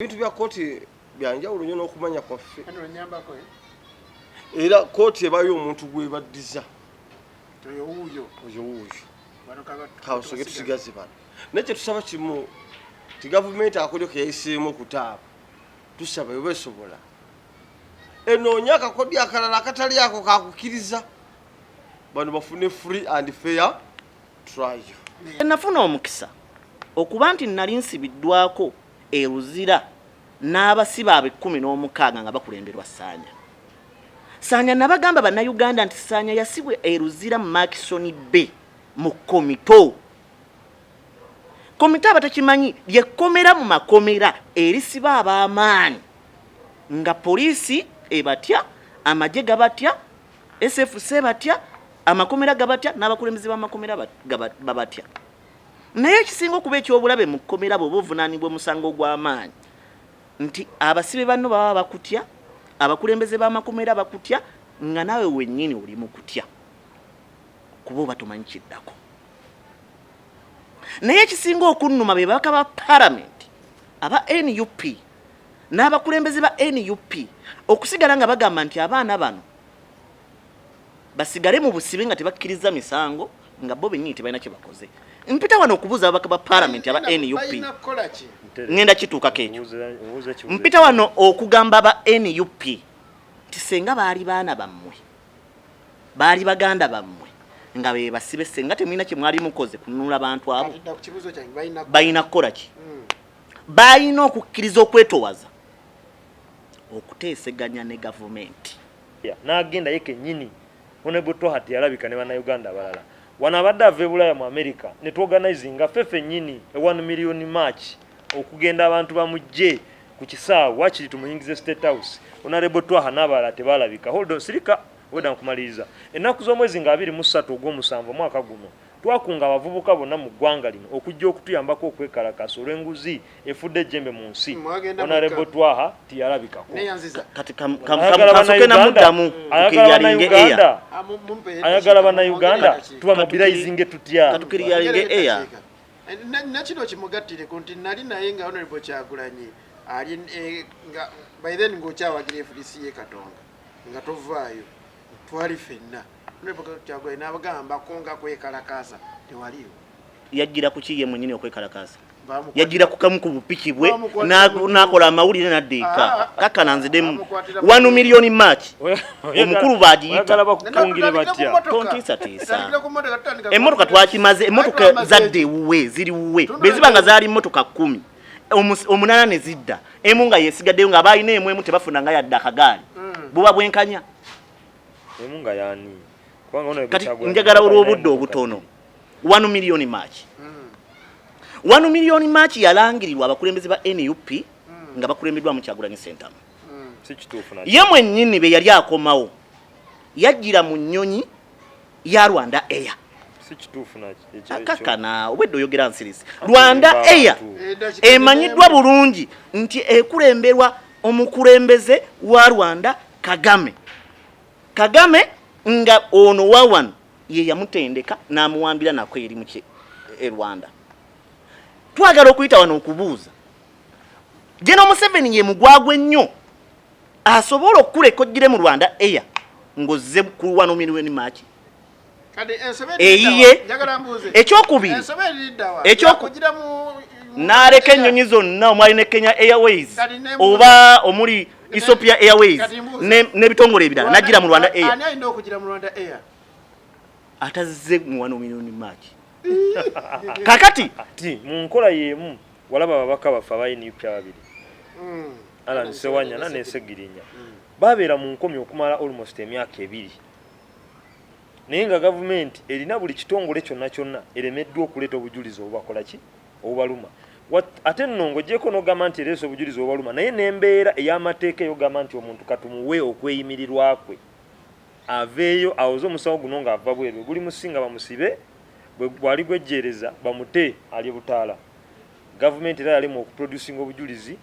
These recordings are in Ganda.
Ebintu bya kooti byanjawulo nnyo n'okumanya kwaffe. Era kooti ebayo omuntu gwebaddiza oyo wuuyo, oyo wuuyo, kasoge tusigaze bano. Naye kyetusaba kimu ti gavumenti akodyo keyayiseemu okutaaba, tusaba eba esobola enoonye akakodyo akalala akatali ako kakukiriza bano bafune free and fair trial. Nafuna omukisa okuba nti nali nsibiddwako e Luzira n'abasibe abo 16 nga bakulemberwa Saanya. Saanya nabagamba Bannayuganda nti Saanya yasibwa e Luzira mu Murchison Bay mu komito. Komito abatakimanyi lyekkomera mu makomera erisiba ab'amaanyi nga poliisi ebatya, amagye gabatya, SFC ebatya, amakomera gabatya n'abakulembeze b'amakomera babatya. Naye ekisinga okuba eky'obulabe mu kkomera bw'oba ovunaanibwa omusango ogw'amaanyi nti abasibe banno baba bakutya, abakulembeze b'amakomera bakutya, nga naawe wennyini oli mu kutya kuba oba tomanyi kiddako. Naye ekisinga okunnuma be babaka ba palamenti aba NUP n'abakulembeze ba NUP okusigala nga bagamba nti abaana bano basigale mu busibe nga tebakkirizza misango nga bo bennyini tebalina kye bakoze. Mpita wano okubuuza ababaka ba palamenti aba NUP, ngenda kituukako ekyo. Mpita wano okugamba aba NUP nti senga baali baana bammwe, baali baganda bammwe nga be basibe, senga temulina kye mwali mukoze kununula bantu abo, balina kukola ki? Balina okukkiriza okwetowaza okuteeseganya ne gavumenti. N'agenda ye kennyini. Honorable Twaha teyalabika ne Bannayuganda abalala. Wano abadde ava e Bulaaya mu America ne tuorganizinga ffe ffennyini e 1 million march okugenda abantu bamujje ku kisaawe wakiri tumuyingize State House. Honorable Twaha n'abalala tebaalabika. Hold on, sirika weda nkumaliriza. Ennaku z'omwezi nga 23 ogw'omusanvu omwaka guno twakunga abavubuka bonna mu ggwanga lino okujja okutuyambako okwekalakaasa olw'enguzi efudde ejjembe mu nsi. Honorable Twaha teyalabikako. Kati kasoke namuddamu tukiriyalinge air. Ayagala bannayuganda tuba mobilizinge tutya? Katukiriyalinge air. Nakino kimugattireko nti nali naye nga Honorable Kyagulanyi ali nga by then ng'okyawagira FDC ye Katonga nga tovaayo, twali ffenna. Honorable Kyagulanyi n'abagambako nga kwekalakaasa tewaliwo. Yajjira ku ki ye mwennyini okwekalakaasa? Yajjira ku kamu ku bupiki bwe n'akola amawulire n'adda eka. Kakkana nzidemu 1 million march omukulu baagiyita. Tontiisatiisa. Emmotoka twakimaze, emmotoka zadda ewuwe, ziri wuwe. Bwe ziba nga zaali mmotoka 10, 8 ne zidda, emu nga yesigaddeyo nga baalina emu emu tebafuna nga yadde akagaali. Buba bwenkanya. Emu nga yaani? Kati njagala olw'obudde obutono. 1 million march. 1 million march yalangirirwa abakulembeze ba NUP nga bakulembeddwamu Kyagulanyi Ssentamu. Ye mwennyini be yali akomawo yajjira mu nnyonyi ya Rwanda Air. Akakana obwedde oyogera nsirisi. Rwanda Air emanyiddwa bulungi nti ekulemberwa omukulembeze wa Rwanda Kagame. Kagame nga ono wa wano ye yamutendeka n'amuwambira nako eri mu e Rwanda. Twagala okuyita wano okubuuza General Museveni ye mugwagwa ennyo asobola okukuleka ojjire mu Rwanda Air ng'ozze ku 1 million march eyiye. Ekyokubiri, n'aleka ennyonyi zonna omwali ne Kenya Airways oba omuli Ethiopia Airways n'ebitongole ebirala n'ajjira mu Rwanda Air. Atazze mu 1 million march. Kakati mu nkola y'emu walaba ababaka baffe aba NUP ababiri, Allan Ssewanyana ne Ssegirinya, babeera mu nkomi okumala almost emyaka 2, naye nga gavumenti erina buli kitongole kyonna kyonna eremeddwa okuleeta obujulizi obubakola ki obubaluma. Ate nno ng'oggyeko n'ogamba nti ereese obujulizi obubaluma, naye n'embeera ey'amateeka ey'ogamba nti omuntu katumuwe okweyimirirwa kwe aveeyo awoze omusawo guno ng'ava bweru, guli musinga bamusibe, bwali gwejjeereza bamute alye butaala. Gavumenti era yalemwa okuproducinga obujulizi.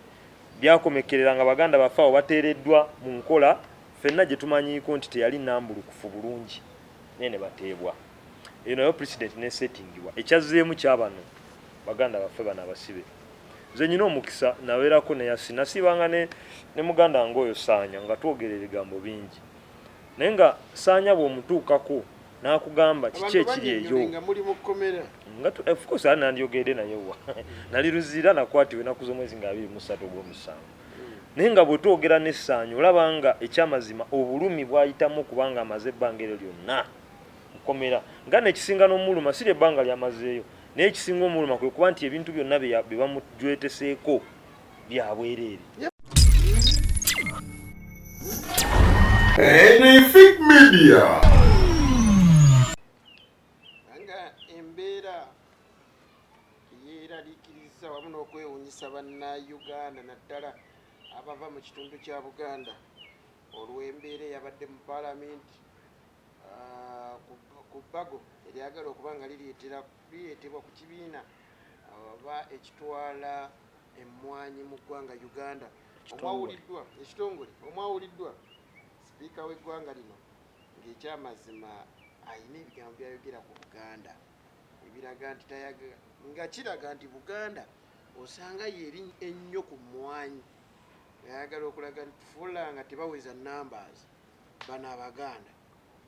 Byakomekkerera nga baganda baffe abo bateereddwa mu nkola ffenna gye tumanyiiko nti teyali nnambulukufu bulungi, naye ne bateebwa. Eyo nayo precedent n'esetingibwa. Ekyazzeemu kya bano baganda baffe bano abasibe. Nze nyina omukisa nabeerako neyasi nasiibanga ne muganda wange oyo Saanya, nga twogera ebigambo bingi, naye nga Saanya bw'omutuukako n'akugamba kiki ekiri eyo nga muli mu kkomera. Nga of course ali nandyogedde naye wa nali Luzira, nakwatibwa ennaku z'omwezi nga 23 ogw'omusanvu. Naye nga bwe twogera n'Essaanya, olaba nga ekyamazima obulumi bw'ayitamu okubanga amaze ebbanga eryo lyonna mukomera, nga nekisinga n'omuluma si lyebbanga lyamazeeyo, naye ekisinga omuluma kwe kuba nti ebintu byonna bye bamujweteseeko bya bwereere. Anything Media. Nga embeera yeeraliikiriza wamu n'okwewuunyisa Bannayuganda, naddala abava mu kitundu kya Buganda, olw'embeera eyabadde mu paalamenti ku bbago eryagala okuba nga lireetebwa ku kibiina oba ekitwala emmwanyi mu ggwanga Uganda, omwawuliddwa ekitongole, omwawuliddwa sipiika w'eggwanga lino, ng'ekyamazima ayina ebigambo byayogera ku Buganda ebiraga nti tayaga, nga kiraga nti Buganda osanga yeri ennyo ku mmwanyi, ayagala okulaga nti tufuula nga tebaweza numbers bano Abaganda.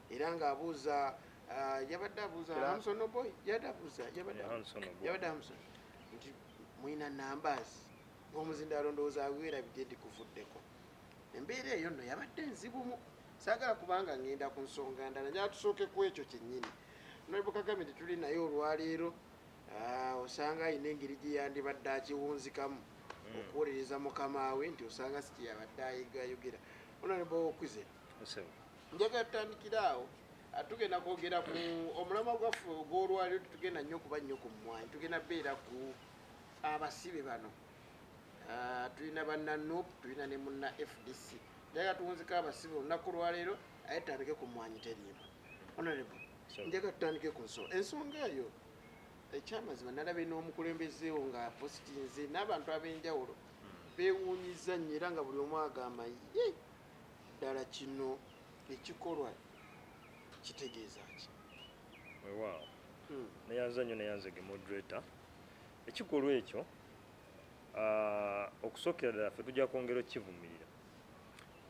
Era ng'abuuza, yabadde abuuza Hamson Oboi, yabadde abuuza yabadde Hamson nti mulina numbers, ng'omuzindaalo ndowooza awerabidde nti kuvuddeko. Embeera eyo nno yabadde nzibumu. Saagala kubanga ngenda ku nsonga ndala, njala tusooke ku ekyo kyennyini. Honorable Kagame tetuli naye olwaleero, osanga ayina engeri gye yandibadde akiwunzikamu okuwolereza mukama we nti osanga si kyeyabadde ayogera. Honorable Okwize, njagala tutandikire awo. Tugenda kwogera ku omulamwa gwaffe ogw'olwaleero. Tetugenda nnyo kuba nnyo ku mmwanyi, tugenda beera ku abasibe bano. Tulina banna NUP, tulina ne munna FDC. Njagala tuwunzika abasibe olunaku lwaleero, aye tutandike ku mmwanyi terimba. Honorable, njagala tutandike ku nsonga ensonga eyo. Ekyamazima nalabye n'omukulembezeewo nga positinze n'abantu ab'enjawulo beewuunyiza nnyo, era nga buli omu agamba, ye ddala kino ekikolwa kitegeeza ki? Weewaawo. Neyanza nnyo, neyanzege moderator. Ekikolwa ekyo, okusookera ddala ffe tujja kwongera okkivumirira,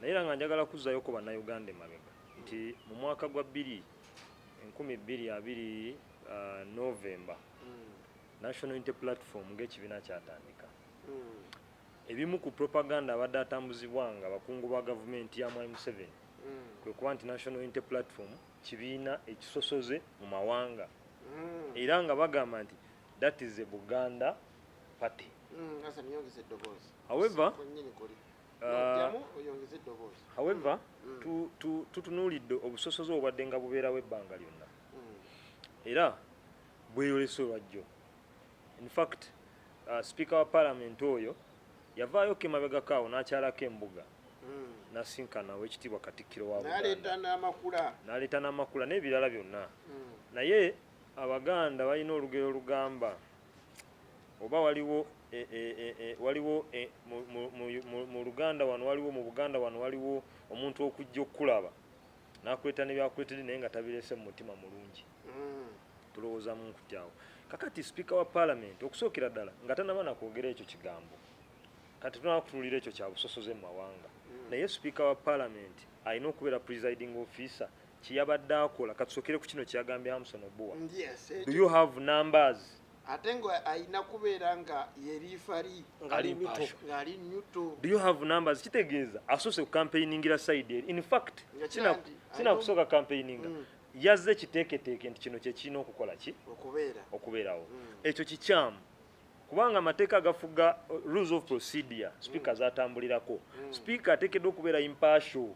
naye era nga njagala kuzzayoko Bannayuganda emabega nti mu mwaka gwa 2020, November, National Unity Platform ng'ekibiina kyatandika. Ebimu ku propaganda abadde atambuzibwa nga abakungu ba gavumenti ya Mwami Museveni kwe kuba nti National Unity Platform kibiina ekisosoze mu mawanga, era nga bagamba nti that is a Buganda party. However, however, tutunuulidde obusosoze obubadde nga bubeerawo ebbanga lyonna, era bweyolese olwajjo. In fact, speaker wa parliament oyo yavaayoko emabegako awo n'akyalako embuga, nasinkana owekitiibwa Katikkiro wa Buganda, n'aleeta n'amakula n'ebirala byonna. Naye Abaganda balina olugero olugamba oba waliwo waliwo mu Luganda wano, waliwo mu Buganda wano, waliwo omuntu okujja okukulaba n'akuleeta n'ebyakuleetedde, naye nga tabireese mu mutima mulungi. Tulowoozamu nkutyawo. Kakati sipiika wa parliament okusookera ddala nga tanaba nakwogera ekyo kigambo, kati tunaba kutunuulira ekyo kya busosoze mu mawanga, naye sipiika wa parliament alina okubeera presiding officer. Kyeyabadde akola, katusookere ku kino kyeyagambye Hamson Obua, "Do you have numbers?" Ate nga alina kubeera nga ye referee, ng'ali neutral. "Do you have numbers?" Kitegeeza asoose ku campaigningira side eri. In fact, sina kusooka campaigninga, yazze kiteeketeeke nti kino kyekirina okukola ki okubeerawo. Ekyo kikyamu, kubanga amateeka agafuga, rules of procedure speaker zatambulirako, speaker ateekeddwa okubeera impartial,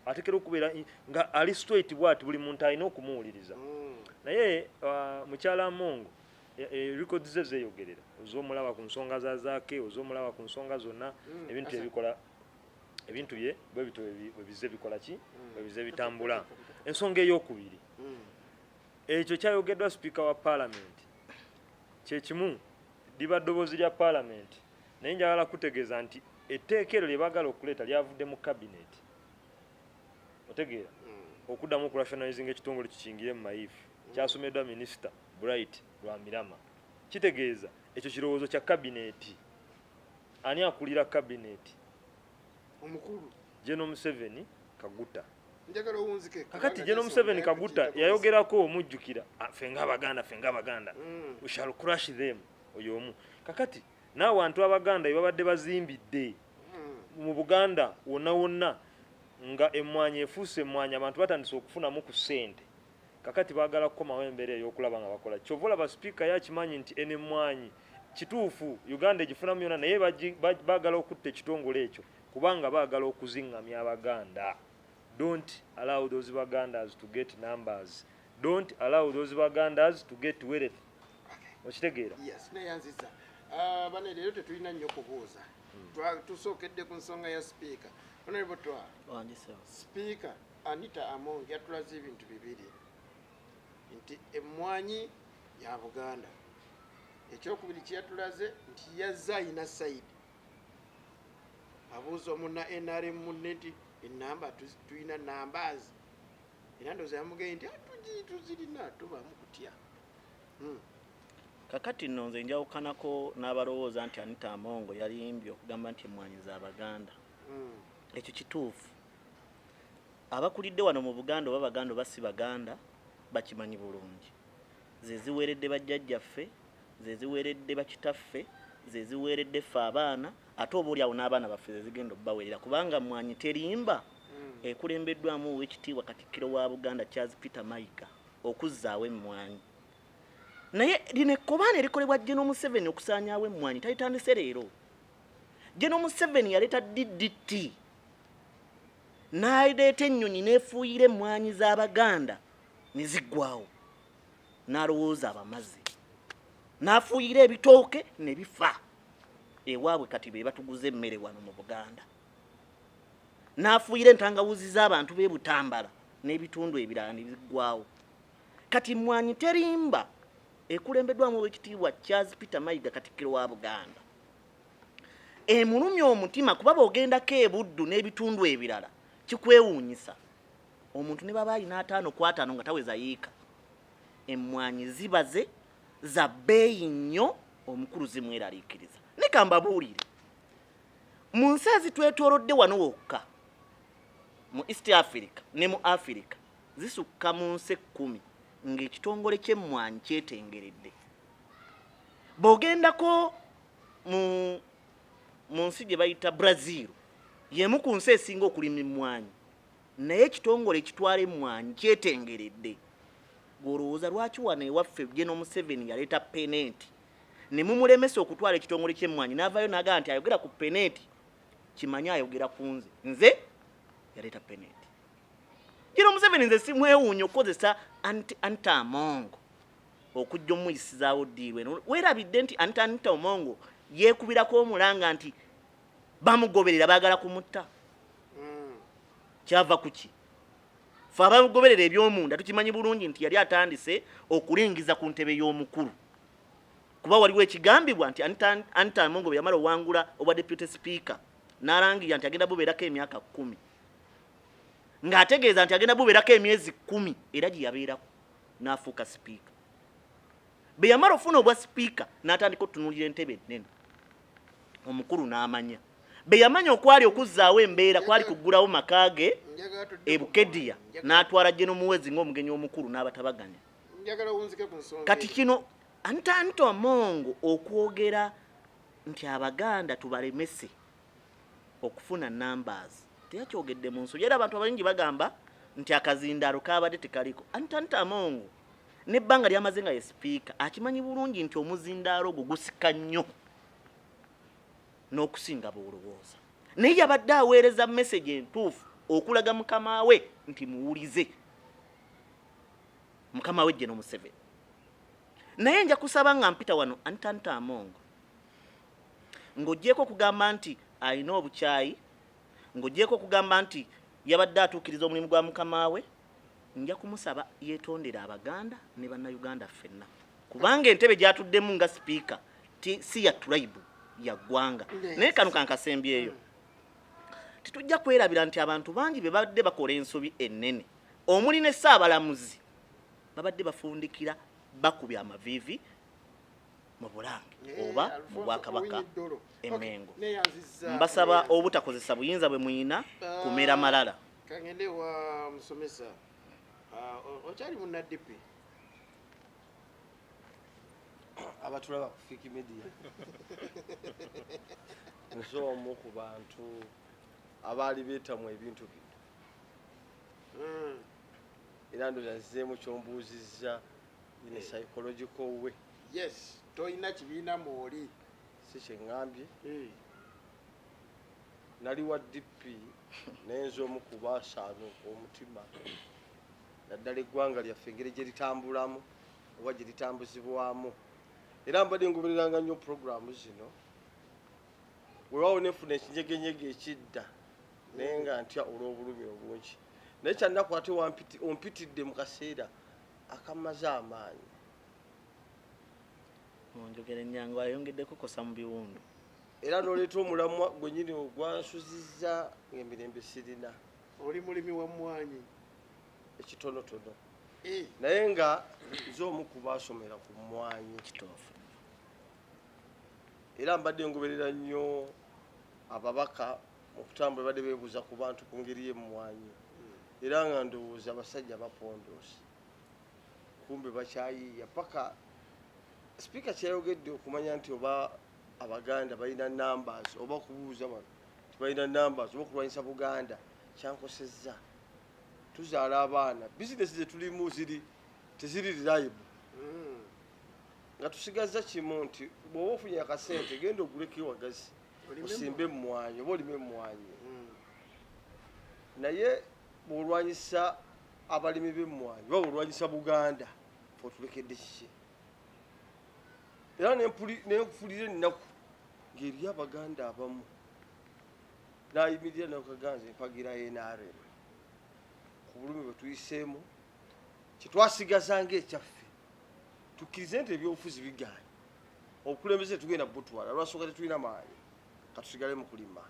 ateekeddwa okubeera nga ali straight bwati, buli muntu alina okumuwuliriza. Naye mukyala Amongo, records ze zeeyogerera. Oz'omulaba ku nsonga za Zaake, oz'omulaba ku nsonga zonna, ebintu ebikola ebintu bye bwe bityo bwe bize bikola ki, bwe bize bitambula. Ensonga eyokubiri, ekyo kyayogeddwa sipiika wa parliament kyekimu liba ddoboozi lya parliament, naye njagala kutegeeza nti etteeka eryo lye baagala okuleeta lyavudde mu cabinet. Otegeera, okuddamu okurationalizing ekitongole kikingire mu mayifu kyasomeddwa Minisita Bright Rwamirama. Kitegeeza ekyo kirowoozo kya cabinet. Ani akulira cabinet? Omukulu. General Museveni Kaguta. Njagala owunzike. Kakati General Museveni Kaguta yayogerako, omujjukira, "Ah, ffe ng'Abaganda, ffe ng'Abaganda, we shall crush them." Oyo omu. Kakati n'awantu Abaganda bye babadde bazimbidde mu Buganda wonna wonna, nga emmwanyi efuuse emmwanyi, abantu batandise okufunamu ku ssente. Kakati baagala kukomawo embeera ey'okulaba nga bakola. Kyova olaba sipiika yakimanyi nti eno emmwanyi kituufu Uganda egifunamu yonna, naye baagala okutta ekitongole ekyo kubanga baagala okuziŋŋamya Abaganda. Don't allow those Bagandas to get numbers, don't allow those Bagandas to get wealth. Okitegeera? Yes, neyanziza. Ah, bane, leero tetulina nnyo kubuuza. Tusookedde ku nsonga ya sipiika. Honorable Twa, Sipiika Anita Among yatulaze ebintu bibiri, nti emmwanyi ya Buganda. Ekyokubiri kyeyatulaze nti yazze ayina side, abuuza omuna NRM munne nti enamba tulina numbers, era ndowooza yamugambye nti, "Ah, tuzirina, tubamu kutya." Kakati nno nze njawukanako n'abalowooza nti Anita Amongo yalimbye okugamba nti emmwanyi z'Abaganda. Ekyo kituufu. Abakulidde wano mu Buganda, oba Baganda oba si Baganda, bakimanyi bulungi. Ze ziweeredde bajjajjaffe, ze ziweeredde bakitaffe, ze ziweeredde ffe abaana, ate oba oliawo n'abaana baffe ze zigenda okubaweerera, kubanga mwanyi terimba. Ekulembeddwamu Oweekitiibwa Katikkiro wa Buganda Charles Peter Mayiga okuzzaawo emmwanyi. Naye lino ekkobaana erikolebwa General Museveni okusaanyaawo emmwanyi talitandise leero. General Museveni yaleeta DDT, n'aleeta ennyonyi n'efuuyira emmwanyi z'Abaganda ne ziggwawo, n'alowooza abamaze, n'afuuyira ebitooke ne bifa ewaabwe. Kati be batuguza emmere wano mu Buganda. N'afuuyira entangawuzi z'abantu b'e Butambala n'ebitundu ebirala ne biggwawo. Kati Mwanyi Terimba ekulembeddwamu Owekitiibwa Charles Peter Mayiga, Katikkiro wa Buganda, emulumya omutima, kuba bw'ogendako ebuddu n'ebitundu ebirala kikwewuunyisa, omuntu ne baba alina 50 ku 50 nga taweza yiika. Emmwanyi zibaze za bbeeyi nnyo, omukulu zimweraliikiriza. Ne kambabuulire, mu nsi ezitwetoolodde wano wokka mu East Africa ne mu Africa, zisukka mu nsi 10 ng'ekitongole ky'emmwanyi kyetengeredde. Bw'ogendako mu nsi gye bayita Brazil, y'emu ku nsi esinga okulima emmwanyi, naye ekitongole ekitwala emmwanyi kyetengeredde. Gw'olowooza lwaki wano ewaffe General Museveni yaleeta PENET ne mumulemesa okutwala ekitongole ky'emmwanyi, n'avaayo n'agamba nti ayogera ku PENET kimanyi ayogera ku nze, nze yaleeta PENET? General Museveni nze simwewuunya okukozesa Anita Amongo okujja omuyisizaawo deal eno. Weerabidde nti Anita Amongo yeekubirako omulanga nti bamugoberera baagala kumutta. Kyava kuki? Fe abagoberera ebyomunda tukimanyi bulungi nti yali atandise okulingiza ku ntebe y'omukulu, kuba waliwo ekigambibwa nti Anita Amongo bwe yamala owangula obwa deputy speaker, n'alangirira nti agenda bubeerako emyaka 10, ng'ategeeza nti agenda bubeerako emyezi 10, era gye yabeerako n'afuuka sipiika. Bwe yamala ofuna obwa sipiika, n'atandika otutunuulira entebe ennene, omukulu n'amanya. Bwe yamanya okwali okuzzaawo embeera kwali kuggulawo maka ge Njagala tudde e ku Bukedea, mmwanyi. n'atwala General Muhwezi ng'omugenyi omukulu n'abatabaganya. Njagala owunzike ku nsonga Kati eyo. kino Anita Amongo okwogera nti Abaganda tubalemese okufuna numbers, teyakyogedde mu nsobi. Era abantu abayingi bagamba nti akazindaalo kabadde tekaliko. Anita Amongo nebbanga lyamaze nga ye sipiika akimanyi bulungi nti omuzindaalo ogwo gusika nnyo n'okusinga bw'olowooza, naye yabadde aweereza message entuufu okulaga mukama we nti muwulize, mukama we General Museveni. Naye nja kusaba nga mpita wano Anita Amongo, ng'ogyeko okugamba nti alina obukyayi, ng'ogyeko okugamba nti yabadde atuukiriza omulimu gwa mukama we, nja kumusaba yeetondere Abaganda ne Bannayuganda ffenna, kubanga entebe gy'atuddemu nga sipiika si ya tribe, ya ggwanga. Naye kano kankasembyeyo, tetujja kwerabira nti abantu bangi be babadde bakola ensobi ennene, omuli ne Ssaabalamuzi, babadde bafundikira bakubya amaviivi. Mu Bulange Eh, oba mu Alfonso Bwakabaka Owiny Dollo. Emengo. Okay, neyanzizza Mbasaba neyanzizza. obutakozesa buyinza bwe muyina kumera malala. Kangende wa musomesa. Okyali munna DP? Abatulaba ku Fik Media, nze omu ku bantu abaali beetamwa ebintu bino. Era ndowooza nzizeemu kyombuuzizza in a psychological way. Yes, tolina kibiina mwoli. Si kyeŋŋambye. Nali wa DP, naye nze omu ku baasaanuuka omutima, naddala eggwanga lyaffe engeri gye litambulamu oba gye litambuzibwamu. Era mbadde ngobereranga nnyo puroguramu zino, weewaawo nenfuna ekinyegenyege ekidda, naye nga ntya olw'obulumi obungi. Naye kyannaku ate ompitidde mu kaseera akamaze amaanyi. Munjogera ennyangu ayongedde kukosa mu biwundu. Era n'oleeta omulamwa gwennyini ogwansuzizza ng'emirembe sirina. Oli mulimi wa mmwanyi? Ekitonotono. Naye nga nze omu ku baasomera ku mmwanyi. Kituufu. Era mbadde ngoberera nnyo ababaka mu kutambula, badde beebuuza ku bantu ku ngeri y'emmwanyi. Era nga ndowooza abasajja bapondoose, kumbe bakyayiiya paka sipiika kyeyayogedde okumanya nti oba Abaganda balina numbers, oba okubuuza bano tibalina numbers, oba okulwanyisa Buganda. Kyankosezza. Tuzaala abaana, bizinesi zetulimu ziri teziri reliable. Nga tusigazza kimu nti bw'oba ofunye akasente, genda oguleko ewagazi, Olime osimbe emmwanyi oba olime emmwanyi. Naye bw'olwanyisa abalimi b'emmwanyi oba bw'olwanyisa Buganda, fe otulekedde kiki? Era nenfulira ennaku ng'eriyo Abaganda abamu nayimirira nakaganza empagira NRM ku bulumi bwe tuyiseemu, kyetwasigaza ng'ekyaffe. Tukkirize nti ebyobufuzi bigaanye, obukulembeze tetugenda butwala lwasooka, tetulina maanyi, katusigale mu kulima.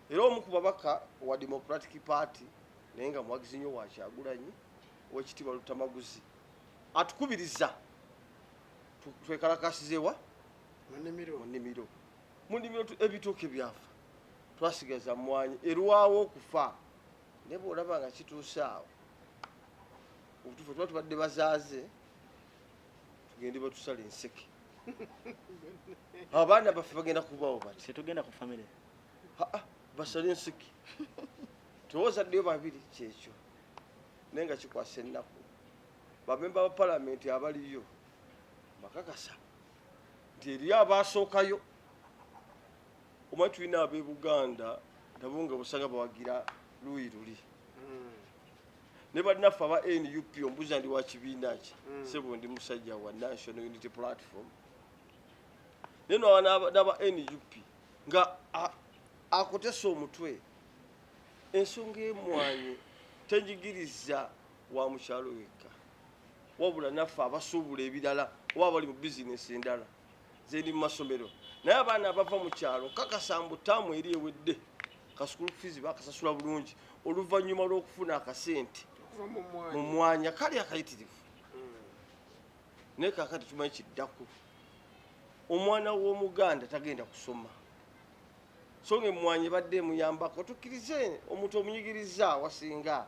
Era omu ku babaka wa Democratic Party, naye nga muwagizi nnyo wa Kyagulanyi, owekitiibwa Lutamaguzi, atukubiriza twekalakasizewa Mu nnimiro. Mu nnimiro, mu nnimiro ebitooke byafa, twasigaza mmwanyi erwawo okufa. Naye bw'olaba nga kituuse awo, obutuufu tuba tubadde bazaaze, tugende batusala enseke, abaana baffe bagenda kubawo bati. Tetugenda ku famire. Aa, basale enseke, tewozaddeyo babiri, kyekyo. Naye nga kikwasa ennaku, bamemba ba palamenti abaliyo bakakasa nti eriyo abasookayo. Omanyi tulina ab'e Buganda nabo nga busanga bawagira luuyi luli, ne bannaffe aba NUP. Ombuuza ndi wa kibiina ki? Sebo, ndi musajja wa National Unity Platform, naye no n'aba NUP nga akotesa omutwe. Ensonga emwanyi tenjigiriza wa mukyalo wekka, wabula naffe abasuubula ebirala oba abali mu bizinesi endala. Nze ndi mu masomero, naye abaana abava mu kyalo kakasa mbu taamu eri ewedde ka school fees bakasasula bulungi oluvannyuma lw'okufuna akasente okuva mu mu mmwanyi. Mwanya kali akayitirivu. Naye kakati tumanyi kiddako, omwana w'Omuganda tagenda kusoma, so nga emmwanyi ebadde emuyambako. Tukkirize omuntu omunyigiriza wasinga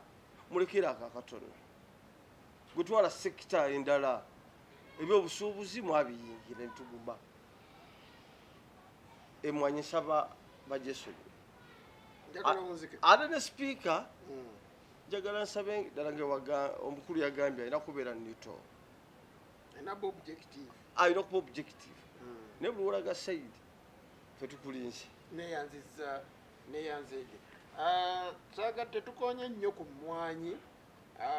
mulekere ako akatono, gwe twala sector endala, ebyobusuubuzi mwabiyingira netuguma. Emwanyi nsaba bagyesonyiwe. Njagala onzike. Ate ne sipiika, njagala nsabe ddala nga omukulu yagambye alina kubeera neutral. Alina objective. Alina okuba objective, naye buli wolaga side, fe tukulinze. Neyanziza, neyanzeege. Twagadde tukonye nnyo ku mmwanyi,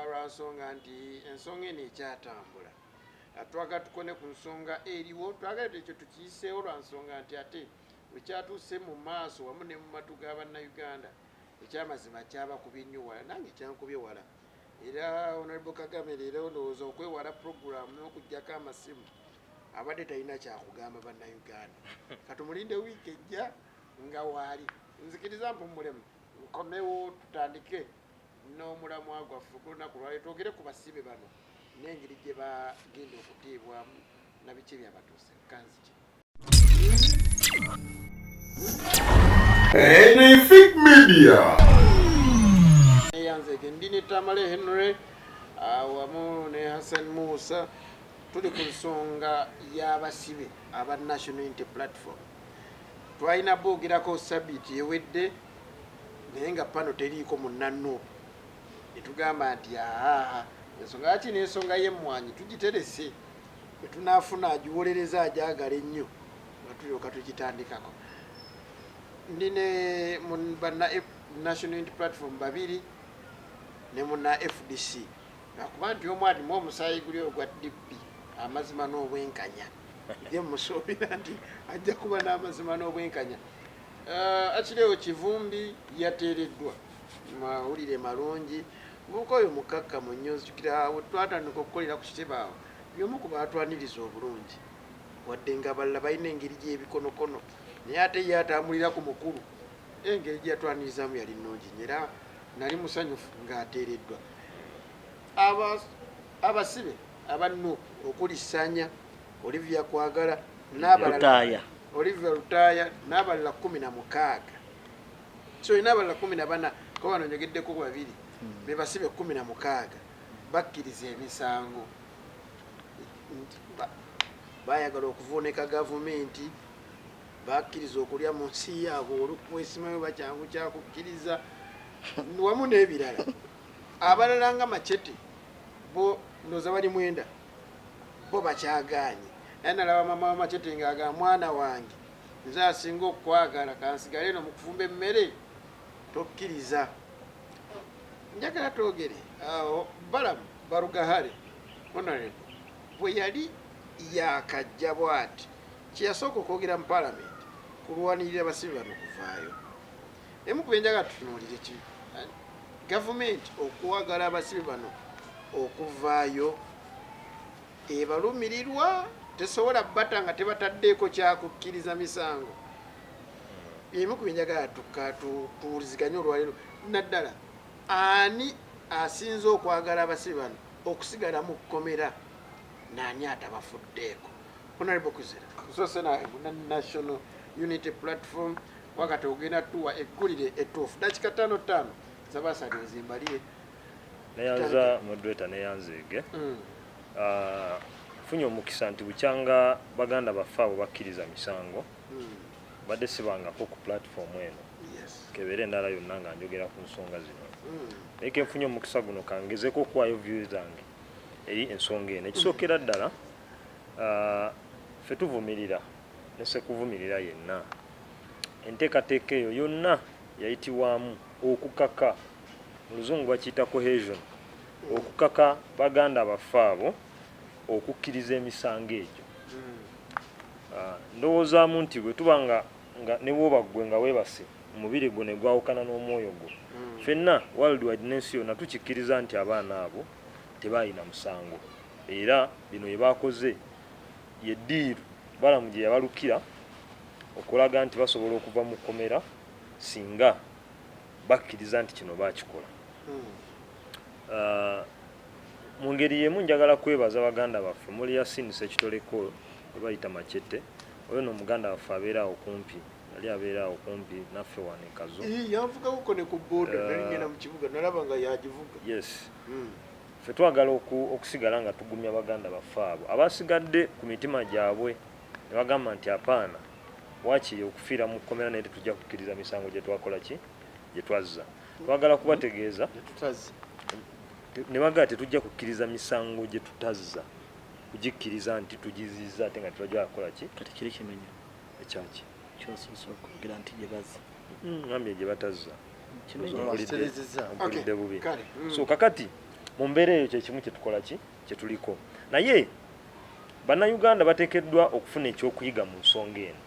lwa nsonga nti ensonga eno ekyatambula. Twagala tukone ku nsonga eriwo, twagala ekyo tukiyiseewo lwa nsonga nti ate bwekyatuuse mu maaso wamu ne mu matu g'abannayuganda, ekyamazima kyabakubye nnyo wala, nange kyankubye wala. Era Honorable Kagame leero ndowooza okwewala puroguramu n'okuggyako amasimu, abadde talina kyakugamba bannayuganda. Katumulinde wiiki ejja nga waali. Nzikiriza mpumulemu, nkomewo tutandike n'omulamwa gwaffe ku lunaku lwali, twogere ku basibe bano n'engeri gye bagenda okuteebwamu. Nabiki ebyabatuuse kanziki. Anything Media. Neyanzege ndi ne Tamale Henry wamu ne Hassan Musa, tuli ku nsonga y'abasibe aba National Unity Platform. Twalina boogerako sabiiti ewedde, naye nga pano teriiko munnannuupu, netugamba nti aa, ensonga yaki n'ensonga y'emmwanyi tugiterese, bwe tunaafuna agiwolereza agyagala ennyo nga tulyoka tugitandikako. Ndi ne banna National Unity Platform babiri ne munna FDC, lwakuba nti omu alimu omusaayi guli ogwa DP, amazima n'obwenkanya. Ye musuubira nti ajja kuba n'amazima n'obwenkanya. Achileo Kivumbi yateereddwa, mawulire malungi. Mubuka oyo mukakkamu nnyo, nzijukira we twatandika okukolera ku kitebe awo, y'omu ku baatwaniriza obulungi, wadde nga abalala balina engeri gy'ebikonokono, naye ate ye atambulira ku mukulu. Engeri gye yatwanirizaamu yali nnungi nnyo, era nali musanyufu ng'ateereddwa. Abasibe aba NUP okuli Sanya, Olivia Kwagala n'abalala, Lutaaya. Olivia Lutaaya n'abalala 16, so n'abalala 14, ko bano njogeddeko babiri, be basibe 16 bakkiriza emisango nti bayagala okuvuunika gavumenti, bakkiriza okulya mu nsi yaabwe olukwesimayo bakyangu kyakukkiriza wamu n'ebirala. Abalala nga Machete bo ndowooza bali 9, bo bakyagaanye. Naye nalaba mama wa Machete ng'agamba, mwana wange nze asinga okukwagala, kansigale eno mu kufumba emmere, tokkiriza. Njagala twogere awo. Balamu Barugahare, honorable, bwe yali yakajja bw'ati, kyeyasooka okwogera mu palamenti kulwanirira basibe bano kuvaayo. Emu ku byenjagala tutunuulire ki gavumenti okwagala abasibe bano okuvaayo ebalumirirwa, tesobola bata nga tebataddeeko kyakukkiriza misango. Emu ku byenjagala tuwuliziganye olwaleero, naddala ani asinze okwagala abasibe bano okusigala mu kkomera naani atabafuddeeko. Honorable Kuzira, kusose na National Unity Platform, wakati ogenda tuwa eggulire ettuufu, dakika ttaano ttaano zabasali ozimbalire. Neyanza moderator, neyanzeege. Funye omukisa nti bukyanga baganda baffe abo bakkiriza misango, badde sibangako ku platform eno kebeera endala yonna nga njogera ku nsonga zino, naye kenfunye omukisa guno kangezeko okuwaayo view zange eri ensonga eno. Ekisookera ddala, ffe tuvumirira ne sekuvumirira yenna enteekateeka eyo yonna yayitibwamu okukaka, mu luzungu bakiyita coercion, okukaka baganda baffe abo okukkiriza emisango egyo. Ndowoozaamu nti bwe tuba nga ne bwoba ggwe nga weebase, omubiri gwo ne gwawukana n'omwoyo gwo, ffenna worldwide n'ensi yonna tukikkiriza nti abaana abo tebalina musango, era bino bye bakoze ye deal Balamu gye yabalukira okulaga nti basobola okuva mu kkomera singa bakkiriza nti kino bakikola. Mu ngeri y'emu njagala kwebaza baganda baffe muli Yasin Sekitoleko we bayita Machete, oyo no muganda waffe abeera awo kumpi, yali abeera awo kumpi naffe wano e Kazo. Yanvugawoko ne ku boda, nali ngenda mu kibuga nalaba nga yagivuga. Yes. Ffe twagala okusigala nga tugumya baganda baffe abo abasigadde ku mitima gyabwe ne bagamba nti apaana, waakiri okufiira mu kkomera naye tetujja kukkiriza misango gye twakola ki gye twazza. Twagala kubategeeza ne bagamba tetujja kukkiriza misango gye tutazza, kugikkiriza nti tugizizza ate nga tetwajja kukola ki. Kati kiri kimenya ekyaki kyosoose okwogera nti gye bazza. Ngambye gye batazza. Kimenya. Mpulidde bubi. So kakati mu mbeera eyo kyekimu kyetukola ki kyetuliko, naye bannayuganda bateekeddwa okufuna ekyokuyiga mu nsonga eno.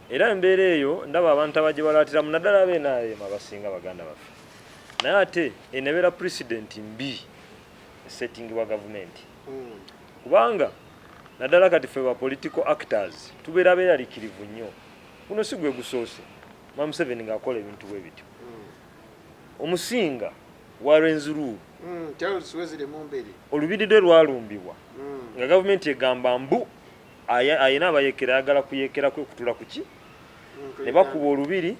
Era embeera eyo ndaba abantu abagye balaatiramu, naddala ab'NRM abasinga baganda baffe, naye ate eno ebeera precedent mbi esettingibwa gavumenti, kubanga naddala kati ffe ba political actors tubeera beeralikirivu nnyo. Guno si gwe gusoose Mwami Museveni ng'akola ebintu bwe bityo. Omusinga wa Rwenzururu Charles Wesley Mumbere, olubiri lwe lwalumbibwa. Nga gavumenti egamba mbu ayina abayekera, ayagala kuyekera kwekutula kuki, ne bakuba olubiri,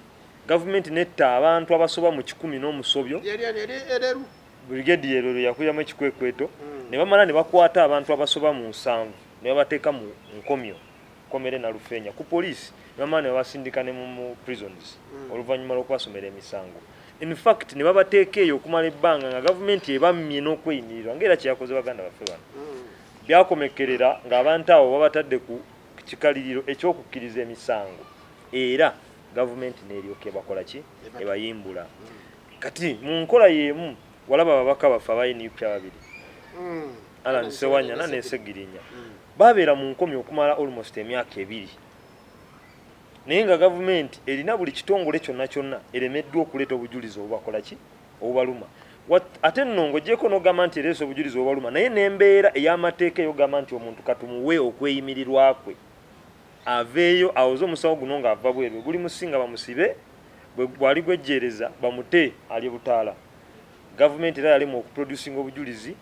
gavumenti netta abantu abasoba mu 100 n'omusobyo. Yali ani? Yali Ereru. Brigade Erero yakuliramu ekikwekweto, ne bamala ne bakwata abantu abasoba mu 70 ne babateeka mu nkomyo komere Nalufeenya ku poliisi, ne bamala ne babasindika ne mu prisons oluvannyuma lw'okubasomera emisango. In fact, ne babateeka eyo okumala ebbanga nga gavumenti ebammye n'okweyimirirwa, ng'era kyeyakoze baganda baffe bano. Byakomekerera ng'abantu abo babatadde ku kikaliriro ekyokukkiriza emisango, era gavumenti n'eryoka ebakola ki? Ebayimbula. Kati mu nkola y'emu walaba ababaka baffe aba NUP ababiri, Allan Sewanyana ne Segirinya, babeera mu nkomyo okumala almost emyaka 2, naye nga gavumenti erina buli kitongole kyonna kyonna eremeddwa okuleeta obujulizi obubakola ki? Obubaluma. Ate nno ng'oggyeko n'ogamba nti ereese obujulizi obubaluma, naye n'embeera ey'amateeka eyogamba nti omuntu katumuwe okweyimirirwa kwe, aveeyo awoze omusawo guno ng'ava bweru, guli musinga bamusibe, bwali gwejjeereza bamute alye butaala. Gavumenti era yalema okuproducinga obujulizi.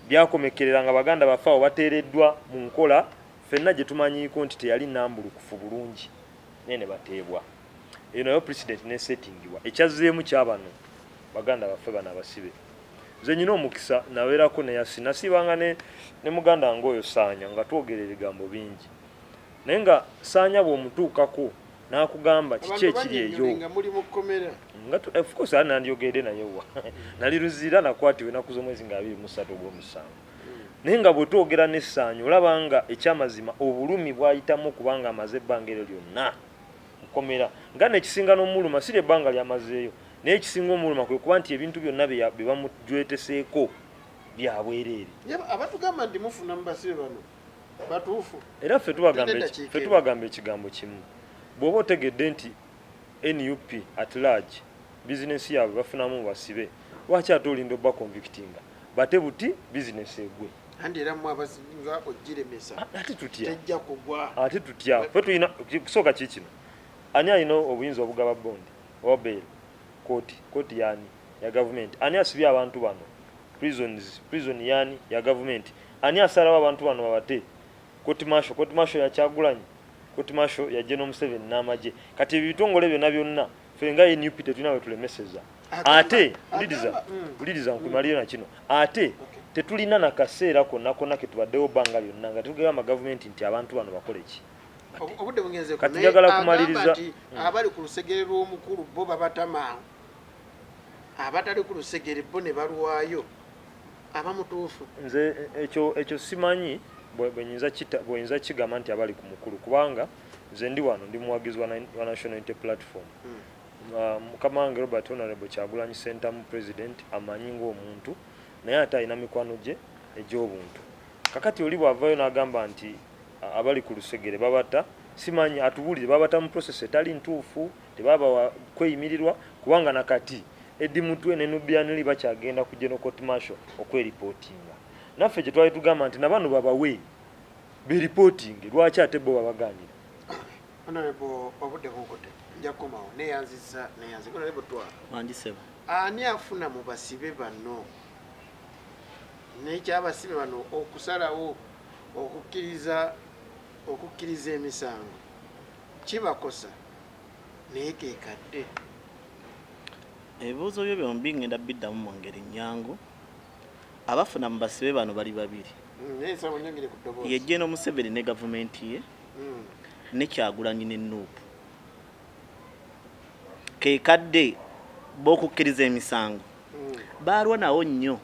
Byakomekerera nga baganda baffe abo bateereddwa mu nkola ffenna gye tumanyiiko nti teyali nnambulukufu bulungi, naye ne bateebwa. Eyo nayo precedent nesettingibwa. Ekyazzeemu kyabano baganda baffe bano abasibe. Nze nyina omukisa nabeerako neyasi nasiibanga ne muganda wange oyo Saanya, nga twogera ebigambo bingi, naye nga Saanya bw'omutuukako n'akugamba kiki ekiri eyo nga muli mu kkomera. Nga of course ali nandiyogedde naye wa nali Luzira, nakwatibwa ennaku z'omwezi nga 23 ogw'omusanvu, naye nga bwe twogera ne Saanya olaba nga ekyamazima obulumi bw'ayitamu kubanga amaze ebbanga eryo lyonna mukomera, nga nekisinga n'omuluma si lyebbanga lyamazeeyo, naye ekisinga omuluma kwe kuba nti ebintu byonna bye bamujweteseeko bya bwereere. Abatugamba nti mufuna mu basibe bano batuufu? Era ffe tubagamba ekigambo kimu: bw'oba otegedde nti NUP at large bizinensi yaabwe bafunamu mu basibe, lwaki ate olinda obba convictinga bate buti bizinensi egwe? Andi era mmwe abasinga ogiremesa. Ate tutya? Tejja kugwa. Ate tutya? Ffe tulina kusooka ki kino: ani alina obuyinza obugaba bondi oba bail? Kooti. Kooti yani? Ya gavumenti. Ani asibye abantu bano? Prisons. Prison yani? Ya gavumenti. Ani asalawo abantu bano babate? Court martial. Court martial ya Kyagulanyi? Court martial ya General Museveni n'amagye. Kati ebyo bitongole byonna byonna, ffe nga NUP tetulina we tulemeseza. Ate wuliriza, wuliriza nkumalire na kino. Ate tetulina na kaseera konna konna ke tubaddewo bbanga lyonna nga tetugamba gavumenti nti abantu bano bakole ki. Obudde bugenze. Kati njagala kumaliriza. Abali ku lusegere lw'omukulu bo babata mangu, abatali ku lusegere bo ne balwayo. Abamutuufu? Nze ekyo simanyi bwenyinza kigamba nti abali ku mukulu, kubanga nze ndi wano ndi muwagizi wa National Unity Platform. Mukama wange Robert Honorable Kyagulanyi Ssentamu president amanyi ng'omuntu, naye ate alina mikwano gye egy'obuntu. Kakati oli bw'avaayo n'agamba nti abali ku lusegere babata, simanyi atubuulire babata mu process etali ntuufu, tebabawa kweyimirirwa, kubanga nakati Eddie Mutwe ne Nubian Li bakyagenda ku General Court Martial okweripootinga. Naffe kye twali tugamba nti nabano babawe beripootinge, lwaki ate bo babagaanira? Honorable, obudde bunkutte, nja kukomawo. Neyanziza, neyanziza Honorable Twala. Wangisebo. Ani afuna mu basibe bano n'ekyabasibe bano okusalawo okukkiriza emisango kibakosa, naye kekadde? Ebibuuzo byo byombi ngenda biddamu mu ngeri nnyangu. Abafuna mu basibe bano bali babiri. Naye nsaba onyongere ku ddoboozi. Ye General Museveni ne gavumenti ye, ne Kyagulanyi ne NUP. Kekadde b'okukkiriza emisango baalwa nawo nnyo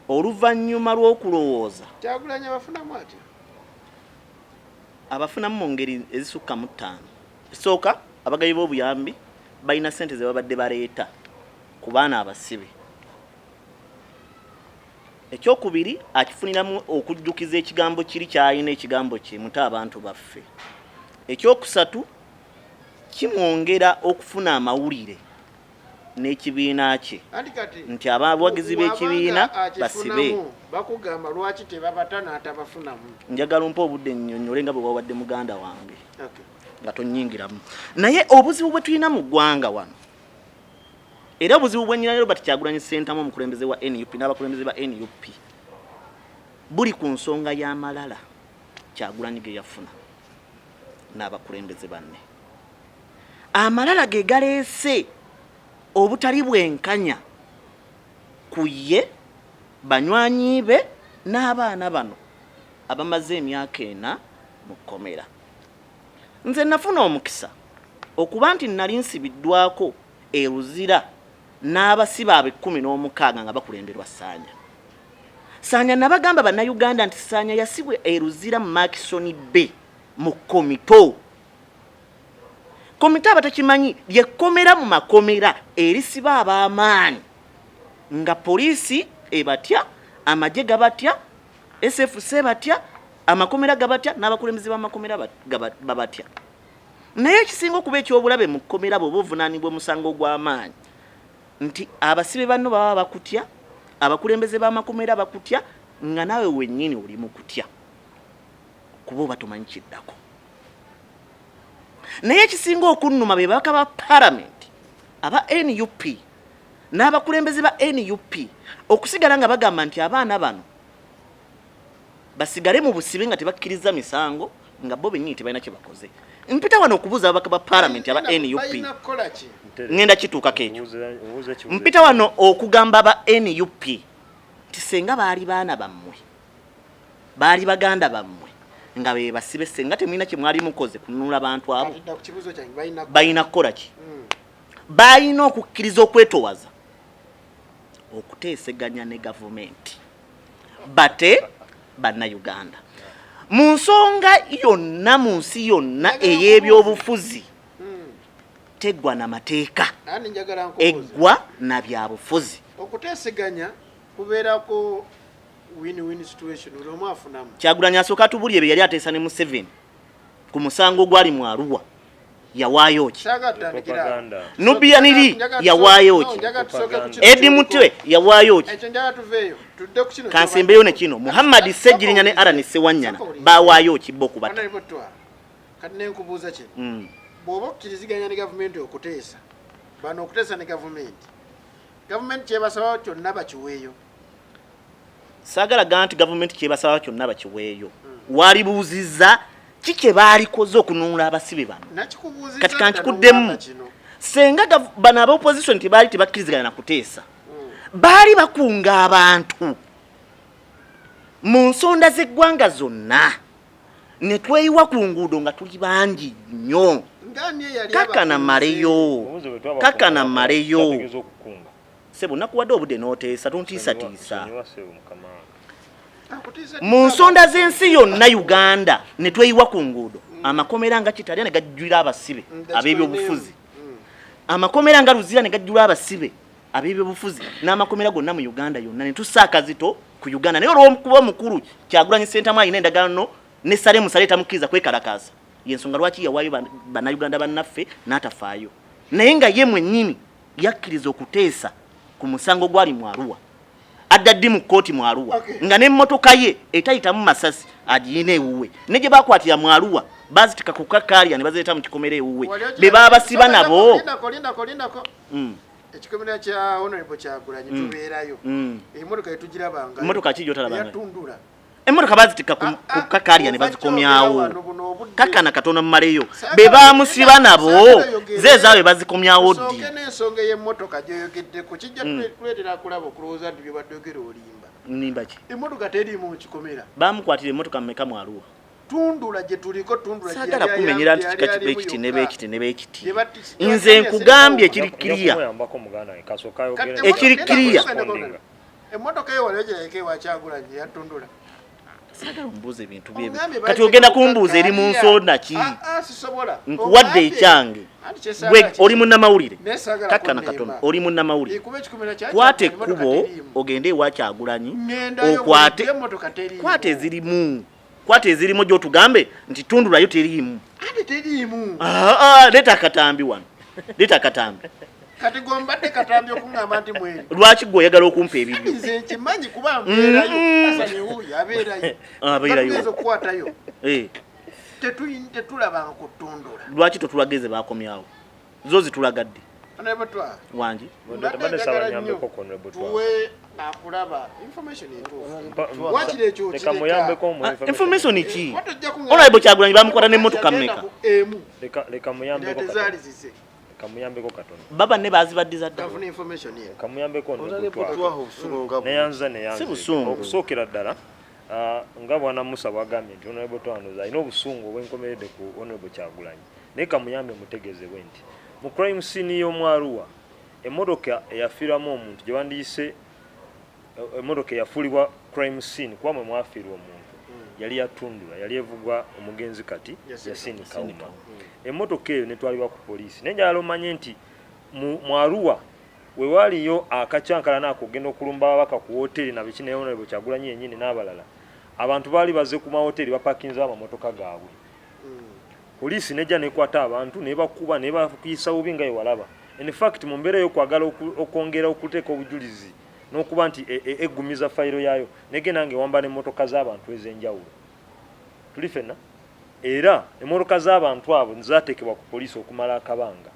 oluvannyuma lw'okulowooza. Kyagulanyi abafunamu atya? Abafunamu mu ngeri ezisukka mu ttaano. Esooka, abagabi b'obuyambi balina ssente ze babadde baleeta ku baana abasibe. Ekyokubiri, akifuniramu okujjukiza ekigambo kiri ky'alina, ekigambo kye mute abantu baffe. Ekyokusatu, kimwongera okufuna amawulire n'ekibiina kye Anti kati nti abawagizi b'ekibiina wabanga basibe. akifunamu, bakugamba lwaki tebabata n'atabafunamu? Njagala ompa obudde nnyonnyole nga bwe wawadde muganda wange Okay. nga tonyingiramu. Naye obuzibu bwe tulina mu ggwanga wano, Era obuzibu bwenyina Robert Kyagulanyi Ssentamu, omukulembeze wa NUP, n'abakulembeze ba NUP, buli ku nsonga y'amalala Kyagulanyi ge yafuna n'abakulembeze banne. Amalala ge galeese obutali bwenkanya ku ye, banywanyi be n'abaana bano abamaze emyaka 4 mu kkomera. Nze nafuna omukisa okuba nti nali nsibiddwako e Luzira n'abasibe abo 16 nga bakulemberwa Saanya. Saanya, nabagamba Bannayuganda nti Saanya yasibwa e Luzira mu Murchison Bay mu komito. Komito, abatakimanyi, lyekkomera mu makomera erisiba ab'amaanyi nga poliisi ebatya, amagye gabatya, SFC batya, amakomera gabatya, n'abakulembeze b'amakomera babatya. Naye ekisinga okuba ekyobulabe mu kkomera, bw'oba ovunaanibwa omusango ogw'amaanyi, nti abasibe banno baba bakutya, abakulembeze b'amakomera bakutya, nga naawe wennyini oli mu kutya kuba oba tomanyi kiddako. Naye ekisinga okunnuma be babaka ba palamenti aba NUP n'abakulembeze ba NUP okusigala nga bagamba nti abaana bano basigale mu busibe nga tebakkiriza misango, nga bo bennyini tebalina kye bakoze. Mpita wano okubuuza ababaka ba palamenti aba NUP. Balina kukola ki? Ŋŋenda kituukako ekyo. Mpita wano okugamba aba NUP nti senga baali baana bammwe, baali baganda bammwe nga be basibe, senga temulina kye mwali mukoze kununula bantu abo? Kati dda ku kibuuzo kyange, balina Balina kukola ki? Balina okukkiriza okwetowaza, okuteeseganya ne gavumenti, bate Bannayuganda. Mu nsonga yonna mu nsi yonna ey'ebyobufuzi, teggwa na mateeka, Ani, njagala nkubuuze. Eggwa na byabufuzi. Okuteeseganya kubeerako win-win situation, buli omu afunamu. Kyagulanyi asooka atubulye bye yali ateesa ne Museveni ku musango ogwali mu Arua, yawaayo ki? Saagala tutandikire awo. Propaganda. Nubian Li Njagala yawaayo no, ki? njagala tusooke ku kino Edi ky'oliko. Mutwe yawaayo ki? Ekyo njagala tuveeyo, tudde ku kino. Kansembeyo ne kino: Muhammad Ssegirinya ne Alan Sewanyana bawaayo ki bo okubata? Honorable Twala, kati nenkubuuza kino. Bw'oba okkiriziganya ne gavumenti okuteesa, bano okuteesa ne gavumenti, gavumenti kyebasaba kyonna bakiweeyo? Saagala gaa nti gavumenti kyebasaba kyonna bakiweeyo. Walibuuzizza ki kye baalikoze okununula abasibe bano? Nakikubuuzizza Kati dda. Kankikuddemu. N'oŋŋamba kino. Senga bano aba opposition tebaali tebakkiriziganya na kuteesa, baali bakunga abantu mu nsonda z'eggwanga zonna ne tweyiwa ku nguudo nga tuli bangi nnyo. Ng'ani eyali Kakana abakunze? maleyo. Obuuzo bwe twabakunga, Kakana maleyo. kyategeeza okukunga. Sebo, nakuwadde obudde n'oteesa, tontiisatiisa. Nsonyiwa ssebo, mukama wange. Akutiisa. Mu nsonda z'ensi yonna Uganda ne tweyiwa ku nguudo, amakomera nga Kitalya ne gajjulira abasibe ab'ebyobufuzi, amakomera nga Luzira ne gajjula abasibe ab'ebyobufuzi, n'amakomera gonna mu Uganda yonna, ne tussa akazito ku Uganda. Naye olw'okuba omukulu Kyagulanyi Ssentamu alina endagaano ne Sale Musale etamukkiriza kwekalakaasa, yensonga lwaki yawaayo Bannayuganda bannaffe n'atafaayo, naye nga ye mwennyini yakkiriza okuteesa ku musango gwali mu Arua. Adda ddi mu kkooti mu Arua nga n'emmotoka ye etayitamu masasi agiyina ewuwe, ne gye bakwatira mu Arua bazitika ku kakaaliya ne bazireeta mu kikomera ewuwe, be babasiba nabo. Lindako, lindako, lindako. Ekikomera kya Honorable Kyagulanyi tubeerayo. Emmotoka yetugirabanga. Emmotoka ki gy'otalabanga? Eyatundula. Emmotoka bazitika ku Ah, ku kakaaliya ne ova bazikomyawo. kyogera wano buno obudde. Kakana katono mumaleyo. Saagala Be bamusiba nabo saagala oyogere. ze ezaabwe bazikomyawo ddi? Tusooke n'ensonga ey'emmotoka gy'oyogeddeko, kijja kuleetera kulaba okulowooza nti byobadde ogera olimba. Nnimba ki? Emmotoka teriimu mu kikomera. Bamukwatira emmotoka mmeka mu Arua? Tundula gye tuliko, tundula gye Saagala yali kumenyera nti yali kika alimu bekiti ne yokka. bekiti ne bekiti. Gye bati- Nze nkugambye ekiri Nja clear. kumuyambako muganda wange, kasooka Kati ayogere. Ekiri clear. Emmotoka eyo waliyo gyeyaleka ewa Kyagulanyi eyatundula. Saagala ombuuza ebintu byebyo. Ogambye Kati ogenda bagiteeka kumbuuza eri mu ku nsonda ki? Ah, ah, sisobola. Nkuwadde Ogambye. ekyange. Anti kyesaagala Gwe oli munnamawulire. Naye saagala Kakkana kunneema. katono, oli munnamawulire. Ekuba ekikomera kya Kwata Kyagulanyi, emmotoka ekkubo teriimu. ogende ewa Kyagulanyi Ŋŋendayo okwate bulijjo, emmotoka teriimu. Kwata ezirimu, kwata ezirimu gy'otugambe nti tundulayo teriimu. Anti teriimu. Ah, ah, leeta akatambi wano, leeta akatambi. Kati gombadde katambi okuŋŋamba nti mweri. Lwaki gwe oyagala okumpa ebibyo? Nze nkimanyi kuba mbeerayo. Hasani wuuyo abeerayo. Abeerayo. Nga tugeza okukwatayo. Tetulabanga ku ttundula. Lwaki totulaga eze bakomyawo? Zo zitulagadde. Honorable Twaha. Wangi. Mbadde Mbadde njagala nsaba nnyo nyambeko ku Honorable Twaha. tuwe akulaba information entuufu. Mpa- Wakiri ekyo Leka okireka. muyambeko mu Ah, information ki? Watu ojja kuŋŋamba- Honorable Kyagulanyi bamukwata n'emmotoka Yagenda mmeka? ku emu. Leka muyambeko Endala katono. tezaali zize. Leka muyambeko katono. Baba ne baazibaddiza dda. Kafuna information eno. Leka muyambeko Honorable Honorable Twaha. Twaha obusungu nga Neyanza neyanza. Si busungu. Okusookera ddala nga bwana Musa bwagambye nti Honorable Twaha alina obusungu obwenkomeredde ku Honorable Kyagulanyi. Naye kamuyambe mutegeezebwe nti mu crime scene y'omu Arua emmotoka eyafiiramu omuntu gye bandiyise emmotoka eyafuulibwa crime scene kuba mwe mwafiirwa omuntu yali yatundula, yali evugwa omugenzi kati Yasin Yasin Kawuma. Kawuma. Emmotoka eyo netwalibwa ku poliisi. Naye njagala omanye nti mu Arua we waaliyo akacyankalana ako ogenda okulumba ababaka ku woteeri na biki, naye Honorable Kyagulanyi yennyini n'abalala abantu baali bazze ku mawoteeri bapakinzeewo amamotoka gaabwe. Poliisi nejja nekwata abantu nebakuba nebakuyisa bubi nga yewalaba. In fact mu mbeera y'okwagala okwongera okuteeka obujulizi n'okuba nti eggumiza fayiro yaayo negenda ng'ewamba n'emmotoka z'abantu ez'enjawulo. Tuli ffenna era emmotoka z'abantu abo zaateekebwa ku poliisi okumala akabanga.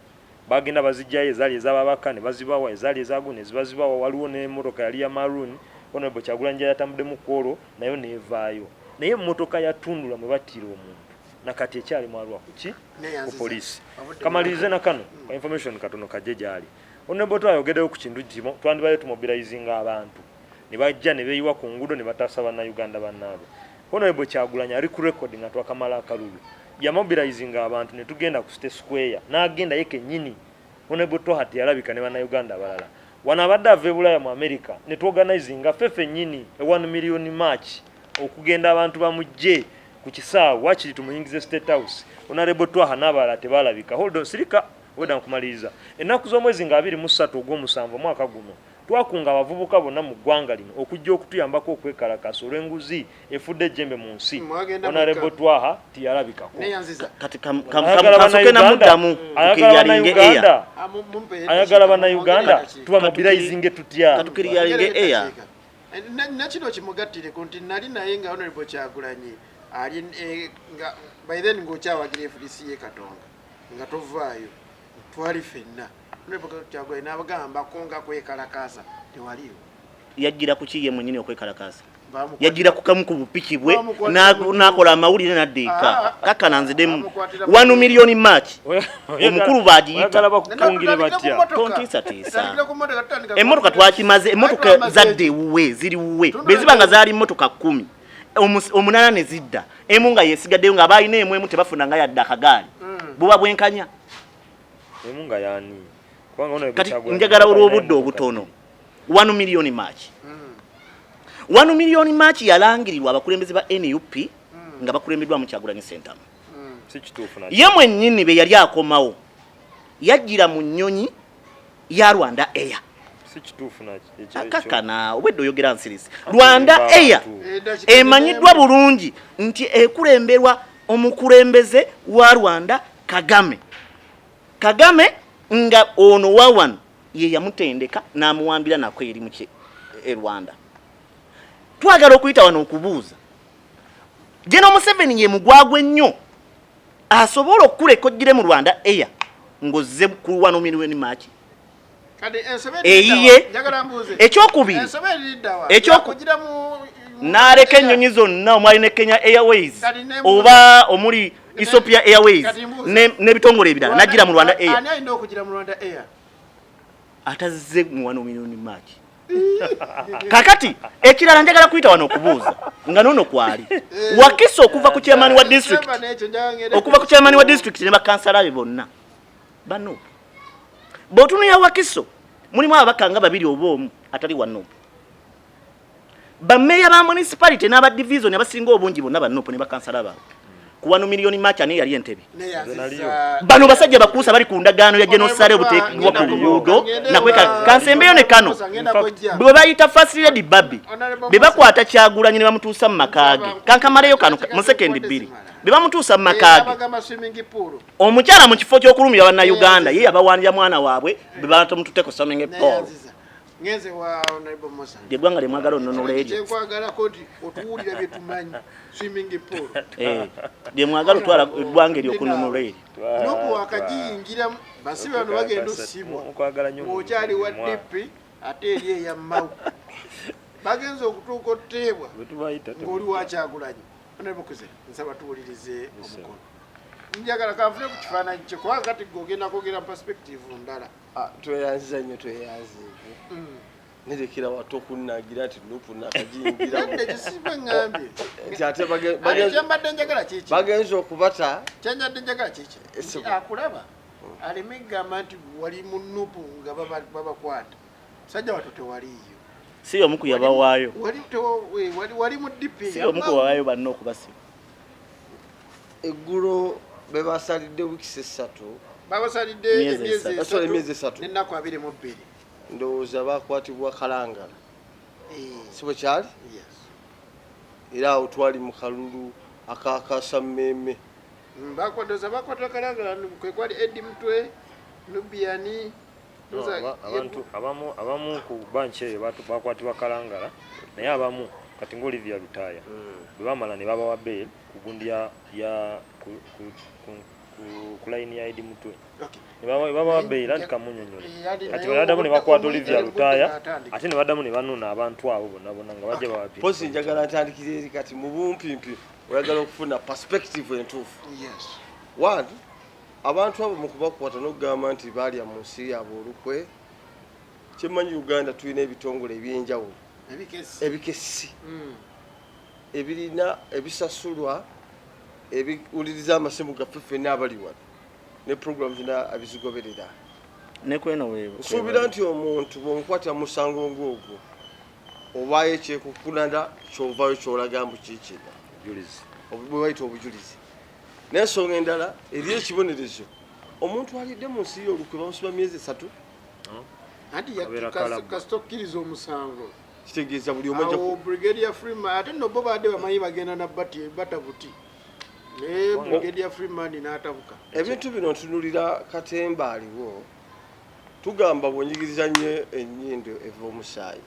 Bagenda bazijjayo ezaali ez'ababaka ne bazibawa, ezaali ezaagu ne zibazibawa. Waliwo n'emmotoka yali ya maroon Honorable Kyagulanyi gye yatambuddemu ku olwo nayo n'evaayo. Naye emmotoka yatundula mwe battira omuntu nakati ekyali mu Arua ku ki? Neyanziza. Ku poliisi. Obudde Kamalirize na kano ka information katono kajje gy'ali. Honorable Twaha ayogeddeyo ku kintu kimu, twandibadde tumobilizinga abantu ne bajja ne beeyiwa ku nguudo ne bataasa bannayuganda bannaabwe. Honorable Kyagulanyi ali ku record nga twakamala akalulu yamobilizinga abantu ne tugenda ku State Square n'agenda ye kennyini. Honorable Twaha teyalabika ne bannayuganda abalala. Wano abadde ava e Bulaaya mu America ne tuorganizinga ffe ffennyini e 1 million march okugenda abantu bamugye ku kisaawe wakiri tumuyingize State House. Honorable Twaha n'abalala tebalabika. Hold on, sirika weda nkumaliriza. Ennaku z'omwezi nga 23 ogw'omusanvu omwaka guno twakunga abavubuka bonna mu ggwanga lino okujja okutuyambako okwekalakasa olw'enguzi efudde ejjembe mu nsi. Mwagenda Honorable mwekka. Twaha teyalabikako. Neyanziza. Kati Ayagala kansoke bannayuganda- namuddamu ayagala tukiryalinge air. bannayuganda Ah, mumpe ayagala eddakiika, bannayuganda mwongere tubamobilizinge tutya? Katukiryalinge air. eddakiika. Nakino kimugattireko nti nali naye nga Honorable Kyagulanyi ali nga by then ng'okyawagira FDC ye Katonga nga tovaayo twali ffenna. Honorable Kyagulanyi n'abagambako nga kwekalakaasa tewaliiwo. Yajjira ku ki ye mwennyini okwekalakaasa? Bamukwatira- Yajjira ku kamu ku bupiki bwe Bamukwatira n'akola amawulire n'adda eka. Ah, Kakkana nzidemu. bamukwatira mu- 1 million march. Omukulu bw'agiyita. Oyagala bakukungire Tutandikire ku batya? mmotoka. Tontiisatiisa. Tutandikire ku mmotoka, tutandika Emmotoka twakimaze, emmotoka Twamaze zadde ekyo. ewuwe, ziri wuwe. Tundula Bwe ziba nga ekyo. zaali mmotoka 10, 8 ne zidda, emu nga yeesigaddeyo nga abalina emu emu tebafuna nga yadde akagaali. Buba bwenkanya. Emu nga yaani? Kubanga Honorable Kati Kyagulanyi njagala alina olw'obudde emmotoka obutono. bbiri. 1 million march. 1 million march yalangirirwa abakulembeze ba NUP nga bakulembeddwamu Kyagulanyi Ssentamu. Si kituufu nakyo. Ye mwennyini be yali akomawo yajjira mu nnyonyi ya Rwanda Air. Si kituufu nakyo. Ekyo- Akakana obwedde oyogera nsirisi. Rwanda Air Eddakiika emanyiddwa bulungi nti ekulemberwa omukulembeze wa Rwanda Kagame. Kagame nga ono wa wano ye yamutendeka n'amuwambira nako eri mu e Rwanda. Twagala okuyita wano okubuuza General Museveni ye mugwagwa ennyo asobola okukuleka ojjire mu Rwanda Air ng'ozze ku 1 million march. Kati ensobi Eyiye. eriddawa? Njagala mbuuze. Ekyokubiri. Ensobi eriddawa? Ekyoku- Yakugira mu N'aleka ennyonyi zonna omwali ne Kenya Airways Kati ne mbuuza. oba omuli Ethiopia Airways Kati mbuuza. n'ebitongole ebirala n'ajjira mu Rwanda Air. Ani alina okugira mu Rwanda Air? Atazze mu 1 million march. Kakati ekirala njagala kuyita wano okubuuza nga nono kwali Wakiso okuva ku chairman wa district, Sema n'ekyo, njagala ngende okuva ku chairman wa district ne bakansala be bonna bano. Bw'otunulira Wakiso mulimu ababaka nga babiri oba omu atali wa NUP. Bammeeya ba municipality n'aba division abasinga obungi bonna ba NUP ne bakansala baabwe. Ku 1 million march ani yali Entebbe? Neyanziza. Bano basajja bakuusa bali ku ndagaano ya General obuteekebwa ku luguudo nakweka kansembeyo ne kano. Ngenda kujja. Bwe bayita First Lady Barbie, bwe bakwata Kyagulanyi ne bamutuusa mu maka ge. Kankamaleyo kano mu sekendi 2. Bwe bamutuusa mu maka ge, Abagamba swimming pool. omukyala mu kifo ky'okulumira bannayuganda ye yabawanira mwana waabwe bwe batamutute ku swimming pool. Neyanziza. Ngenze wa Honorable Musa. Lyeggwanga lyemwagala ononula eryo. Kyenkwagalako nti otuwulira bye tumanyi, swimming pool. Lyemwagala otwala eggwanga eryo okununula eryo. Nupu wakagiyingiramu, basibe bano bagenda osibwa. Okwagala nnyo Ng'okyali wa DP ate eri eya Mao. Bagenze okutuuka oteebwa Bwe tubayita ng'oli wa Kyagulanyi. Honorable Kwizera, nsaba tuwulirize omukono. Njagala kanfune ku kifaananyi kye kubanga kati gwe ogenda kwogera mu perspective ndala. Tweyanziza nnyo, tweyanzize. Nerekera wato okunnagira nti Nupu nakagiyingiramu. Nedda, ekisiba ŋŋambye. Nti ate Ate kyembadde njagala kiki? bagenze okubata. Kyenjadde njagala kiki? Ese Nti akulaba aleme kugamba nti wali mu Nupu nga babakwata. Musajja wattu tewaliiyo. Si omu ku yabawaayo. Wali wali mu DP. Si omu ku wawaayo banne okubasiba. Eggulo be basalidde wiikisi 3. Babasalidde Emyezi emyezi esatu. Basalidde emyezi 3. N'ennaku 22. Ndowooza bakwatibwa Kalangala. Si bwe kyali? Yes. Era awo twali mu kalulu akakasammeeme. Ndowooza bakwatibwa Kalangala kwe kwali Eddie Mutwe, Nubiani, No, abantu abamu ku banki eyo bakwatibwa Kalangala, naye abamu kati nga Olivia Lutaaya bwe bamala ne babawa bail ku gundi ya, ya, ku, ku, ku, ku, ku line ya Eddie Mutwe. Ne babawa bail anti kamunyonyole. Kati bwe baddamu ne bakwata Olivia Lutaaya, ate ne baddamu ne banona abantu abo bonna bonna nga bajja babapiira. Pozi njagala ntandikire eri kati mu bumpimpi oyagala okufuna perspective entuufu. Yes. One, abantu abo mu kubakwata n'okugamba nti baalya mu nsi yaabwe olukwe, kyemmanyi Uganda tulina ebitongole eby'enjawulo. Ebikessi. Ebikessi. Ebirina ebisasulwa, ebiwuliriza amasimu gaffe ffenna abali wano ne program zonna abizigoberera. Ne kweno we Nsuubira nti omuntu bw'omukwata musango ng'ogwo obaayo ekyekukunala ky'ovaayo ky'olaga mbu kiikino. Obujulizi. Bwe bayita obujulizi. N'ensonga endala eri ekibonerezo, omuntu alidde mu nsi y'olukwe bamusiba myezi 3. Anti Kabeera kalabba. kasita okkiriza omusango. Kitegeeza buli omu ajja Awo ku- Brigadier Freeman, ate nno bo baadde bamanyi bagenda na bata buti. Naye Brigadier Freeman n'atabuka. Ebintu bino ntunulira katemba aliwo, tugamba bw'onyigiriza nnyo ennyindo eva omusaayi.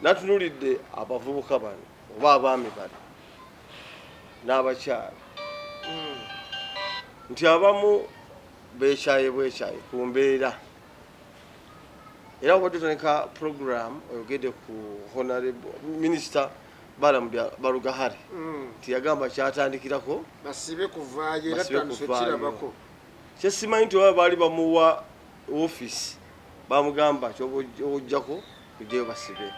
Natunulidde abavubuka bano oba abaami bano n'abakyala nti abamu beekyaye bwekyaye ku mbeera. Era obadde otandika program oyogedde ku Honorable Minister Balaam Barugahare nti yagamba kyatandikirako basibe kuvaayo era Basibe tutandise kuvaayo. okukirabako. Kyesimanyi nti oba baali bamuwa office bamugamba kyoba ojjako ojjeyo basibe.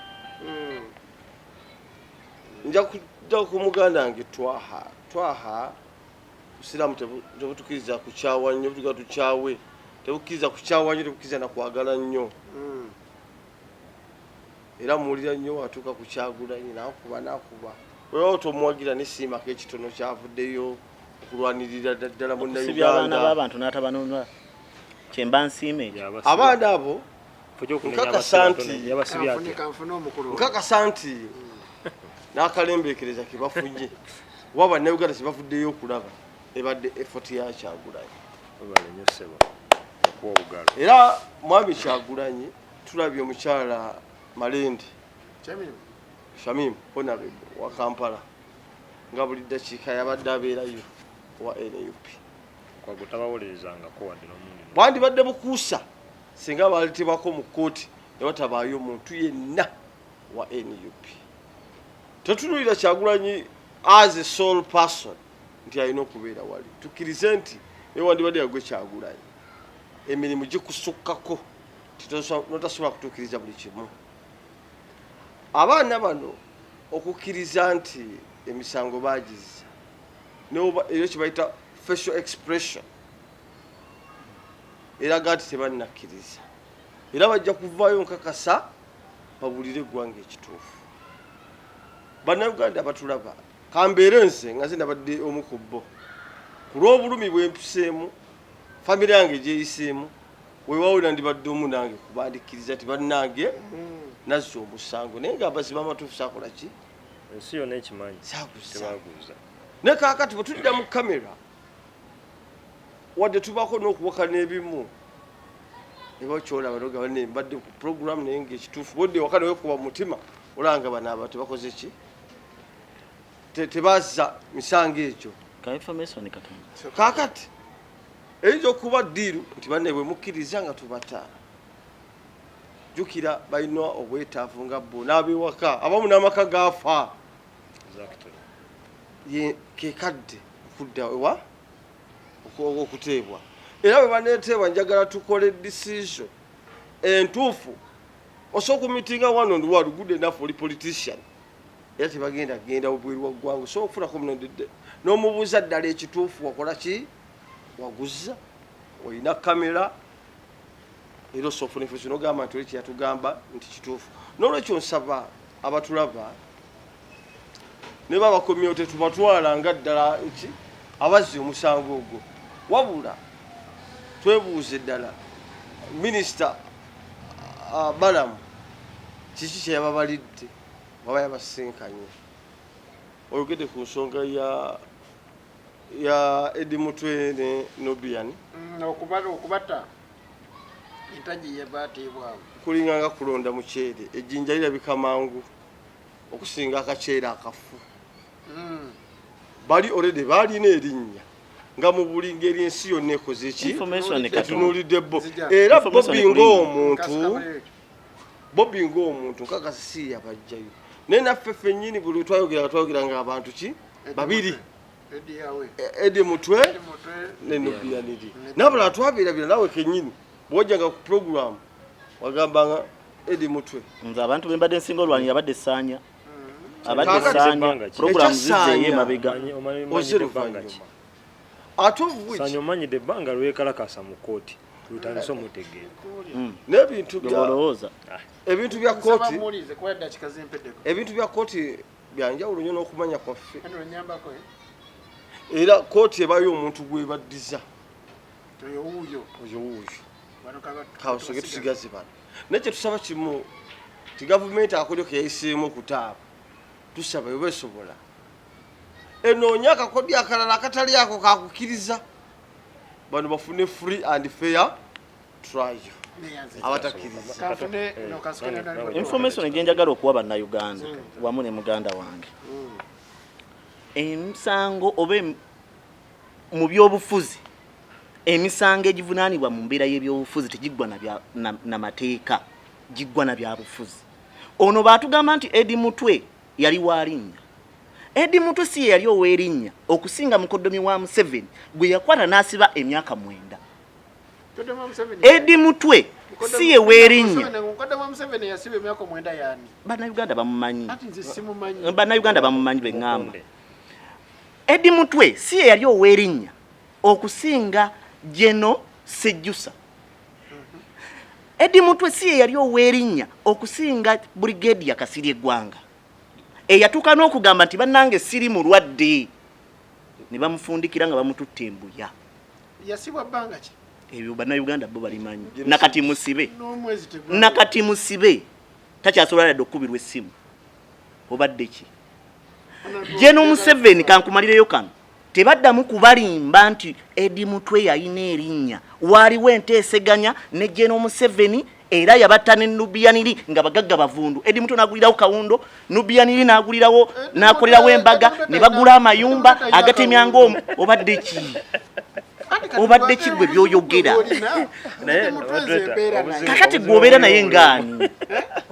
Nja kujja ku muganda wange Twaha. Twaha Busiraamu tebutukkiriza kukyawa nnyo, butuga tukyawe. Tebukkiriza kukyawa nnyo, tebukkiriza na kwagala nnyo. Era muwulira nnyo watuuka ku Kyagulanyi n'akuba n'akuba. Weewaawo tomuwagira ne siimako ekitono kyavuddeyo okulwanirira ddala Okusibya munnayuganda. abaana b'abantu n'atabanunula. Kye mba nsiima ekyo. Yabasiba. Abaana abo, Ffe ky'okunenya nkakasa abasiba nti batono, yabasibye atya? Kanfune omukulu. Nkakasa nti n'akalembeekereza ke bafunye. Oba bannayuganda kye bavuddeyo okulaba ebadde effort ya Kyagulanyi. Webale nnyo ssebo okuwa obugalo. Era mwami Kyagulanyi tulabye omukyala Malende Shamim. Shamim Honorable wa Kampala nga buli ddakiika yabadde abeerayo wa NUP. Kwago tabawolerezangako wadde n'omulundi n'omu. Bwandibadde bukuusa singa baleetebwako mu kkooti ne batabaayo omuntu yenna wa NUP. Tetunuulira Kyagulanyi as a sole person nti alina okubeera wali. Tukkirize nti naye wandibadde yagwe Kyagulanyi. Emirimu gikusukkako n'otasobola kutuukiriza buli kimu. Abaana bano okukkiriza nti emisango baagizza, era kye bayita facial expression eraga nti tebannakkiriza, era bajja kuvaayo nkakasa babuulire eggwanga ekituufu. Bannayuganda batulaba, kambeere nze nga nze nabadde omu ku bo ku lw'obulumi bwe mpiseemu, famire yange gyeyiseemu, weewaawo nandibadde omu nange kubandikkiriza nti bannange nazza omusango, naye nga amazima amatuufu saakola ki? Ensi yonna ekimanyi. Saaguza. Tebaguza. Ne kaakati bwe tudda mu kamera, wadde tubaako n'okuwakana ebimu, Eba kyolaba nogamba ne mbadde ku program, naye nga ekituufu bodde waka newekuba mu mutima, olaba nga bano abantu tebakoze ki, tebazza misango egyo. Ka information katono. Kaakati eyinza okuba deal nti banne bwe mukkiriza nga tubata, jjukira balina obwetaavu nga bo n'abewaka abamu n'amaka gaafa. Ye kekadde okudda ewa okuteebwa, era bwe baneeteebwa njagala tukole decision entuufu. Osobola okumitinga one on one, good enough, oli politician, era tebagenda genda bubweru wa ggwanga. Osobola okufunako munodedde n'omubuuza ddala ekituufu, wakola ki, waguza, olina kamera, era osobola okufuna information n'ogamba nti oli kyeyatugamba nti kituufu. N'olwekyo nsaba abatulaba ne babakomyewo, tetubatwala nga ddala nti abazzi omusango ogwo, wabula twebuuze ddala minisita Balamu kiki kyeyababalidde waba yabasinkanye. Oyogedde ku nsonga ya Eddie Mutwe ne Nubian. Okubata entagi yebateebwawo. Kulinga nga kulonda muceere, ejjinja lirabika mangu okusinga akaceere akafu. Bali already balina erinnya nga mu buli ngeri ensi yonna ekoze ki, Information katono. etunuulidde bo. Nzija. Era Information Bobi kulinnya. ng'omuntu, Bobi ng'omuntu nkakasi si yabajjayo, naye naffe ffennyini buli lwe twayogera twayogera nga abantu ki babiri, Eddie Mutwe ne Nubian Li, n'abalala twabeerabira. Naawe kennyini bw'ojjanga ku program wagambanga Eddie Mutwe. Nze abantu be mbadde nsinga olwanira abadde Saanya, abadde Kaakati Saanya. ebbanga ki? Program Ekya zizzeeyo Saanya. emabega. Ozze luvannyuma ate of which Sanya, omanyidde ebbanga lwekalakasa mu kooti lutandise omutegeera. N'ebintu bya Olowooza ebintu bya kooti, Muwulize kuba eddakiika zimpeddeko. ebintu bya kooti byanjawulo nnyo n'okumanya kwaffe. Henry, nyambako, eh? Era kooti ebayo omuntu gwebaddiza. Oyo wuuyo. Oyo wuuyo. Bano kasoke tusigaze bano, naye kyetusaba kimu ti gavumenti akakodyo keyayiseemu okutaaba, tusaba eba esobola enoonye akakodyo akalala akatali ako kakukkiriza bano bafune free and fair trial, abatakkiriza. Kanfune Eh, no kansuke nange- Information gyenjagala okuwa Bannayuganda wamu ne muganda wange, emisango oba mu byobufuzi, emisango egivunaanibwa mu mbeera y'ebyobufuzi tegiggwa na mateeka, giggwa na byabufuzi. Ono baatugamba nti Eddie Mutwe yali walinnya. Eddie Mutwe si ye yali ow'erinnya okusinga mukoddomi wa Museveni gwe yakwata n'asiba emyaka 9. Eddie Mutwe si ye w'erinnya. Mukoddomi wa Museveni yasiba emyaka 9 yaani? Bannayuganda bamumanyi. Ati nze simumanyi. Bannayuganda bamumanyi beŋŋamba. Eddie Mutwe si ye yali ow'erinnya okusinga General Sejjusa. Eddie Mutwe si ye yali ow'erinnya okusinga Brigadier Kasirye Eggwanga eyatuuka n'okugamba nti bannange siri mulwadde, ne bamufundikira nga bamututte embuya. Yasibwa bbanga ki? Ebyo Bannayuganda bo balimanyi. Nakati musibe. N'omwezi tegwa. Nakati musibe, takyasobola yadde okukubirwa essimu. Obadde ki, General Museveni? Kankumalireyo kano, tebaddamu kubalimba nti Eddie Mutwe yalina erinnya. Waaliwo enteeseganya ne General Museveni, era yabatta ne Nubian Li nga bagagga bavundu. Eddie Mutwe n'agulirawo kawundo, Nubian Li n'agulirawo, n'akolerawo embaga, ne bagula amayumba agatemyanga omu. Obadde ki? Obadde ki gwe by'oyogera? Naye, moderator, Kakati gwe obeera naye ngaani?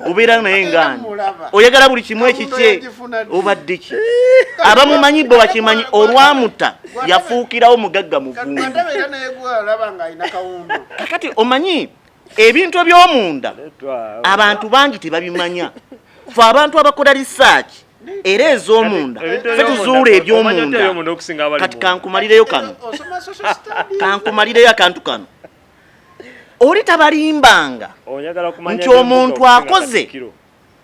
Obeera naye ngaani? Oyagala buli kimu ekikye. Obadde ki? Abamumanyi bo bakimanyi, olwamuta yafuukirawo mugagga muvundu. Atabeera naye gwalaba ng'alina kawundo. Kakati omanyi ebintu eby'omunda abantu bangi tebabimanya. Fe abantu abakola research era ez'omunda, fe tuzuula eby'omunda. Ebyomunda okusinga abali Kati munda. kankumalireyo kano. Osoma social studies. Kankumalireyo akantu kano. Oli tabalimbanga Oyagala kumanya nti n'embuga omuntu okusinga akoze Katikkiro.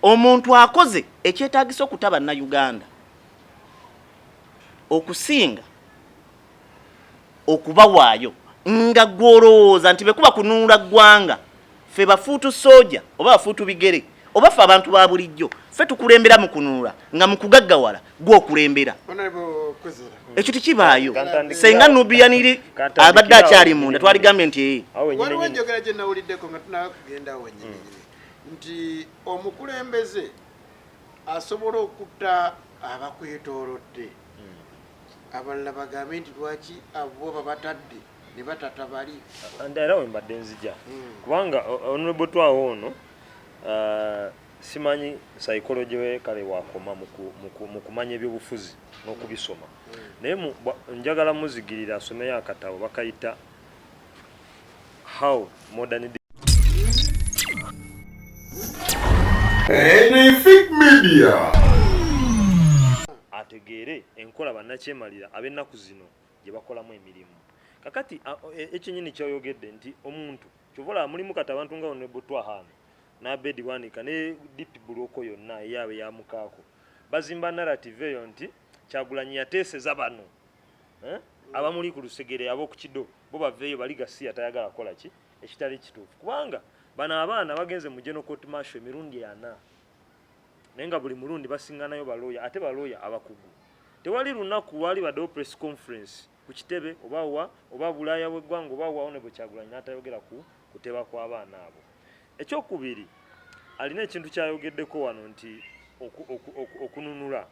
omuntu akoze ekyetaagisa okuta Bannayuganda okusinga okubawaayo, nga gw'olowooza nti bekuba kununula ggwanga, ffe bafuutu sooja oba bafuutu bigere. Oba ffe abantu ba bulijjo ffe tukulembera mu kununula, nga mu kugaggawala gwe okulembera. Honorable Kwizera. Ekyo tekibaayo. Kantandikira Senga Nubian Li Kantandikira abadde awo akyali munda, wennyini. twaligambye nti ee. Awo wennyini Waliwo nyini. enjogera gye nawuliddeko nga tunaba kugenda awo wennyini nyini nti omukulembeze asobola okutta abakwetoolodde, abalala bagambe nti lwaki abo babatadde ne batata bali. And era we mbadde nzija, kubanga honorable Twaha ono, simanyi psychology we kale wakoma mu kumanya ebyobufuzi n'okubisoma, naye njagala muzigirira asomeyo akatabo bakayita How Modern Anything Media. Ategeere enkola bannakyemalira ab'ennaku zino gye bakolamu emirimu. Kakati ekyenyini kyoyogedde nti omuntu kyova olaba mulimu kati abantu nga honorable Twaha n'Abedi Bwanika ne DP bloc yonna eyaabwe yamukaako, bazimba narrative eyo nti Kyagulanyi yateeseza bano, eh? Abamuli ku lusegere ab'okukido bo baveeyo bali gasiya tayagala kukola ki ekitali kituufu, kubanga bano abaana bagenze mu general court martial emirundi 4, naye nga buli mulundi basinganayo balooya, ate balooya abakugu. Tewali lunaku lwali baddewo press conference ku kitebe oba wa oba Bulaaya bw'eggwanga oba wa Honorable Kyagulanyi n'atayogera ku kuteba kw'abaana abo. Ekyokubiri, alina ekintu kyayogeddeko wano nti okununula,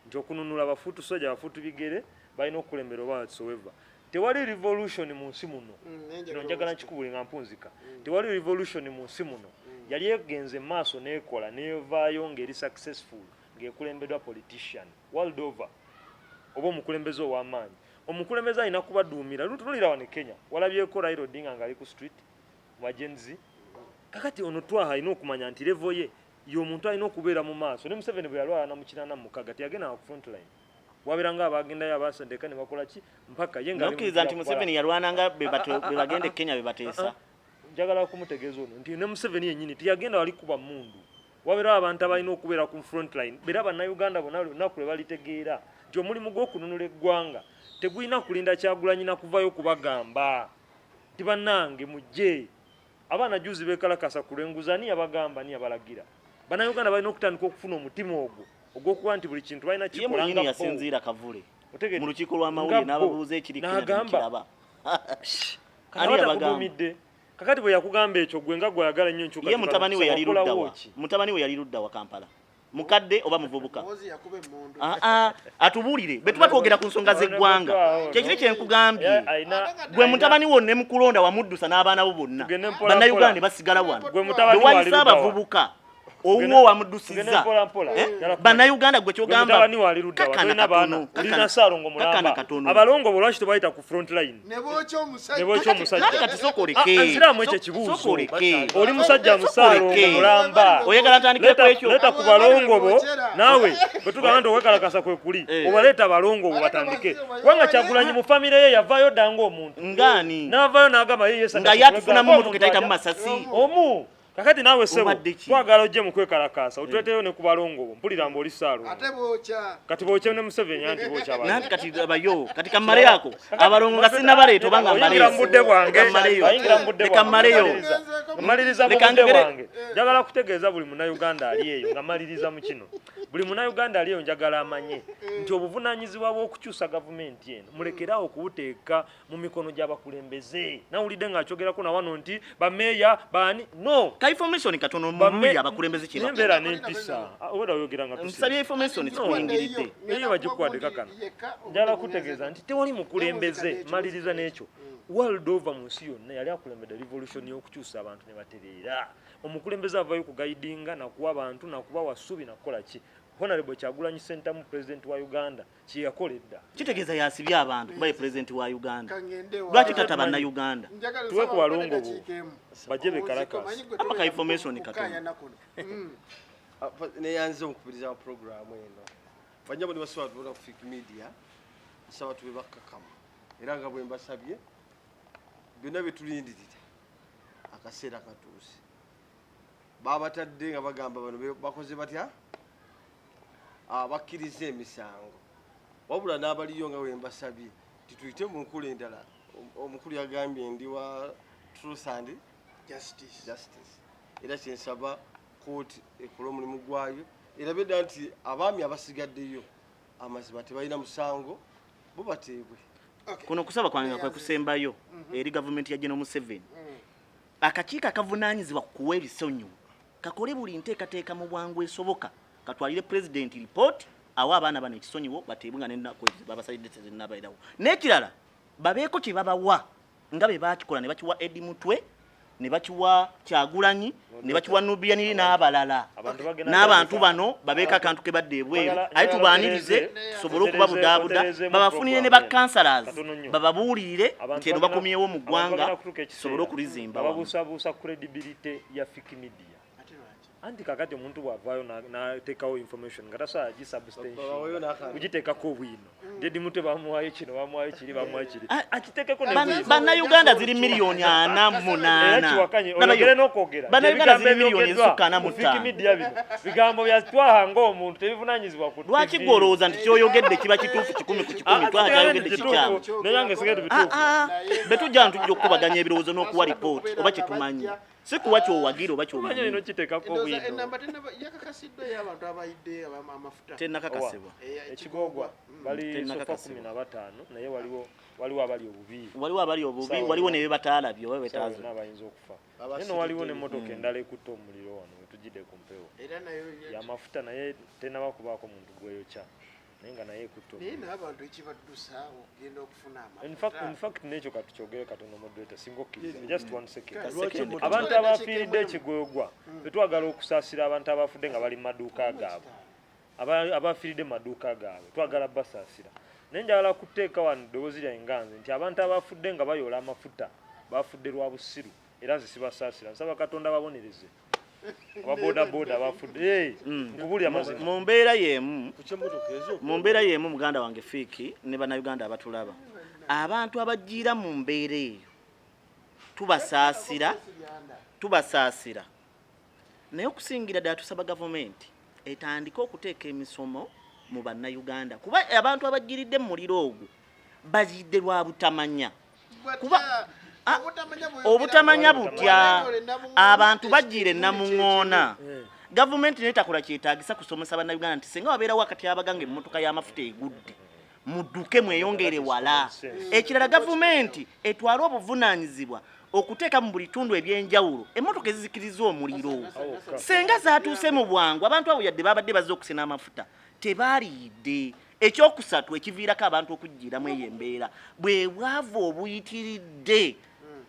nti okununula bafuutu soja, bafuutu bigere balina okukulembera oba whatsoever. Tewali revolution mu nsi muno. Kino njagala nkikubuli nga mpunzika. Tewali revolution mu nsi muno yali egenze maaso neekola nevaayo ng'eri successful ng'ekulembeddwa politician world over oba omukulembeze ow'amaanyi. Omukulembeze alina kubaduumira. Lutunulira wano e Kenya, walabyeko Raila Odinga ng'ali ku street mu Gen Z. Kakati ono Twaha alina okumanya nti level ye y'omuntu alina okubeera mu maaso. Ne Museveni bwe yalwala na mu 86 teyagenda ku front line, wabeera nga abagendayo abasendeka ne bakola ki mpaka ye nga ali mu Nokkiriza nti nzira. Museveni yalwananga be bagenda e Kenya be bateesa. Njagala kumutegeeza ono nti ne Museveni yennyini teyagenda wali kuba mundu. Wabeerawo abantu abalina okubeera ku front line, era Bannayuganda bonna lunaku lwe balitegeera nti omulimu gw'okununula eggwanga tegulina kulinda Kyagulanyi nakuvayo kubagamba nti bannange mujje. Abaana juzi bekalakasa ku lw'enguzi, ani yabagamba? Ani yabalagira? Bannayuganda balina okutandika okufuna omutima ogwo ogw'okuba nti buli kintu balina Ye kikola mwenyini nga bo. yasinziira kavule Otegedde? mu lukiiko lw'amawulire Nga bo. n'ababuuza ekiri Kenya. N'agamba. Temukiraba. Kati Ani aba yabagamba? takugumidde. Kakati bwe yakugamba ekyo, gwe nga gweyagala ennyo enkyukakyuka, Ye mutabani we yali wakolawo luddawa? ki? Mutabani we yali luddawa Kampala? Mukadde oba muvubuka? Muhoozi yakuba emmundu. Ah, ah, atubuulire bwe tuba twogera ku nsonga z'eggwanga. Kyekiri kyenkugambye. Gwe mutabani wo ne mukulonda wamuddusa n'abaana bo bonna. Tugende mpola Bannayuganda mpola. ne basigala wano. Gwe mutabani Bwe wayise wali ludda wa? abavubuka owuwo wamuddusiza. Tugende mpola mpola. Eh? Njala kumanya. Bannayuganda gwe Gwe kyogamba mutabani wali ludda wa? kakana Tolina baana? katono, Olina kakana- Saalongo kakana mulamba. katono. Abalongo bo lwaki tebayita ku front line? Ne bookya omusajja. Ne bookya omusajja. Kati kati sooka oleke. Ah, nziraamu ekyo ekibuuzo. Sooka oleke. Oli musajja musaalongo Oleke. mulamba. Oyagala ntandikire ku ekyo? Leeta ku balongo bo naawe. Bwe tugamba nti okwekalakasa kwe kuli, Eh. obaleeta abalongo bo batandike, kubanga Kyagulanyi mu famire ye yavaayo dda ng'omuntu Ngaani? n'avaayo n'agamba ye Nga ye atufunamu motoka etayitamu masasi. Omu. Kakati naawe sebo, Obadde ki? twagala ojje mu kwekalakasa otuleeteyo ne ku balongo bo. Mpulira mbu oli Saalongo. Ate bookya. Kati bookye ne Museveni, anti bookya abantu. Nanti kati abayo kati kammaleyo ako abalongo nga sinnabaleeta oba nga Oyingira mu budde bwange. Leka mmaleyo. Oyingira mu budde Leka bwange. mmaleyo. Maliriza mu Leka budde njogere. bwange. Njagala kutegeeza buli Munnayuganda ali eyo nga maliriza mu kino. Buli Munnayuganda ali eyo njagala amanye nti obuvunaanyizibwa bw'okukyusa gavumenti eno mulekeraawo okubuteeka mu mikono gy'abakulembeze. Nawulidde ng'akyogerako na wano nti bameeya baani no Ka information katono mulungi abakulembeze kye bakola. Nembeera n'empisa. Ah, obwedda oyogera nga Nsabye information, sikuyingiridde. Eyo bagikuwadde kakano. Njagala kutegeeza nti tewali mukulembeze, maliriza n'ekyo, world over, mu nsi yonna yali akulembedde revolution y'okukyusa abantu ne batereera. Omukulembeze avayo kuguidinga nakuwa abantu nakubawa ssubi nakukola ki. Honorable Kyagulanyi Sentamu, president wa Uganda, kyeyakola edda. Kitegeeza yasibye abantu kuba ye pulezidenti wa Uganda. Kangende wa. Lwaki tata Bannayuganda? Njagala Tuwe ku nsaba balongo bo. dakiika emu. Bajje bekalakasa. Omanyi gwe Ama ka tobeera information katono. kukaayana kuno. Neyanze omukubiriza wa programu eno. Banyabo ne basaba tubona ku Fik Media, nsaba tube bakkakamu, era nga bwe mbasabye byonna bye tulindirira akaseera katuuse. Babatadde nga bagamba bano bakoze batya? Bakkiriza emisango, wabula n'abaliyo nga bwe mbasabye tituyite mu nkula endala. Omukulu yagambye ndi wa truth and Justice. justice, era kyensaba. Kooti ekole omulimu gwayo, erabe ddala nti abaami abasigaddeyo amazima tebalina musango, bo bateebwe. Kuno kusaba kwange nga kwe kusembayo eri gavumenti ya General Museveni. Akakiiko akavunaanyizibwa ku kuwa ebisonyiwo kakole buli nteekateeka mu bwangu esoboka, katwalire pulezidenti lipooti, awa abaana bano ekisonyiwo, bateebwe nga n'ennaku ezo babasalidde tezinnabeerawo. N'ekirala, babeeko kye babawa nga bwe baakikola ne bakiwa Eddie Mutwe, ne bakiwa Kyagulanyi, ne bakiwa Nubian Li n'abalala. Abantu bagenda N'abantu kutandika- bano babeeko akantu ke badda ebweru, Bagala- aye tubaanirize tusobole okubabudaabuda, oterezeemu babafunire ne program eno. bakansalazi Katono nnyo. bababuulirire Abantu nti eno bakomyewo mu abantu ggwanga bagenda kutuuka ekiseera tusobole okulizimba wamu. babuusabuusa credibility ya Fik Media. Ate lwaki? Anti kakati omuntu bw'avaayo n'ateekawo information nga tasobola Babaweeyo gisubstantiate n'akantu. kugitekako bwino, Eddie Mutwe bamuwayo kino, bamuwayo kiri, bamuwayo kiri, Ah, akitekeko ne bwino. Bannayuganda ziri miliyoni ana mu Era munaana. kiwakanye Nabayo, oyogere n'okwogera. Bannayuganda ziri Ebigambo miliyoni ebyogeddwa ezisukka ana mu ku Fik ttaano. Media bino bigambo bya twaha ng'omuntu, tebivunanyizibwa ku Lwaki TV. gwe olowooza nti kyoyogedde kiba kituufu 100%, Ah, twaha kyayogedde kituufu. kikyamu? Naye nange sigenda bituufu. Ah, ah, betujja nti tujja okukubaganya ebirowoozo n'okuwa lipooti oba kyetumanyi, si kuwa kyowagira oba Omanya kyomanyi. olina okiteekako Ndowooza bwino. enamba tennaba yakakasiddwa ey'abantu abayidde amafuta. Tennakakasibwa. Ekigogwa bali sofa Tennakakasibwa. 15, naye waliwo abali obubi. Waliwo abali obubi, Sawa waliwo yonna. ne bebataalabye oba Sawa betaazo. yonna abayinza okufa. Abasiridde. Naye no waliwo n'emmotoka endala ekutta omuliro wano wetujjidde ku mpewo Era nayo yamafuta, naye tenaba kubaako muntu gweyokya, naye nga naye ekutta Naye omuliro. n'abantu ekibaddusa okugenda okufuna In fact, in amafuta. fact n'ekyo katukyogere katono, moderator, singa okkiriza, just one second. Second. Abantu abafiiridde ekigwegwa, tetwagala okusaasira abantu abafudde nga bali mu maduuka gaabwe. Abafiiridde mu maduuka gaabwe twagala basaasira, naye njagala kuteeka wano eddoboozi lyange nga nze nti abantu abafudde nga bayoola amafuta bafudde lwa busiru, era nze sibasaasira. Nsaba Katonda babonereze ababodaboda abafudde. Hey, nkubuulira mazima. Mu mbeera y'emu, Ku kyemmotoka ezo, mu mbeera y'emu, muganda wange Fiiki ne Bannayuganda abatulaba, abantu abajiira mu mbeera eyo tubasaasira, tubasaasira, naye okusingira ddala tusaba gavumenti etandike okuteeka emisomo mu Bannayuganda, kuba abantu abajiridde mu muliro ogwo bajidde lwa butamanya. Ah, obutamanya butya? Abantu bajiira enamuŋoona, gavumenti naye takola kyetaagisa kusomesa Bannayuganda nti singa wabeerawo akatyabaga nga emmotoka y'amafuta egudde, mudduke mweyongere wala. Ekirala, gavumenti etwale obuvunaanyizibwa okuteeka mu buli tundu ebyenjawulo emmotoka ezizikiriza omuliro. Senga zaatuuse mu bwangu, abantu abo yadde babadde bazze okusena amafuta tebaaliyidde. Ekyokusatu ekiviirako abantu okugiramu eyo embeera bwe bwavu obuyitiridde,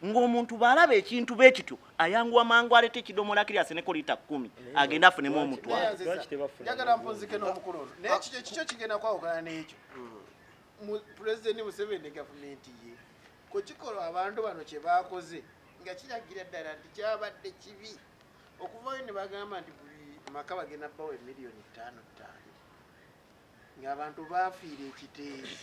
ng'omuntu bw'alaba ekintu bwe kityo ayanguwa mangu aleeta ekidomola kiri aseneko liita 10 agende afunemu omutwalo. Lwaki tebafuna? Njagala mpunzike n'omukulu ono, naye kikyo kigenda kwawukana n'ekyo. Pulezidenti Museveni ne gavumenti ye kukikola abantu bano kye baakoze nga kiragira ddala nti kyabadde kibi okuvayo ne bagamba nti buli maka bagenda bawa emiliyoni ttaano ttaano, ng'abantu baafiira ekiteezi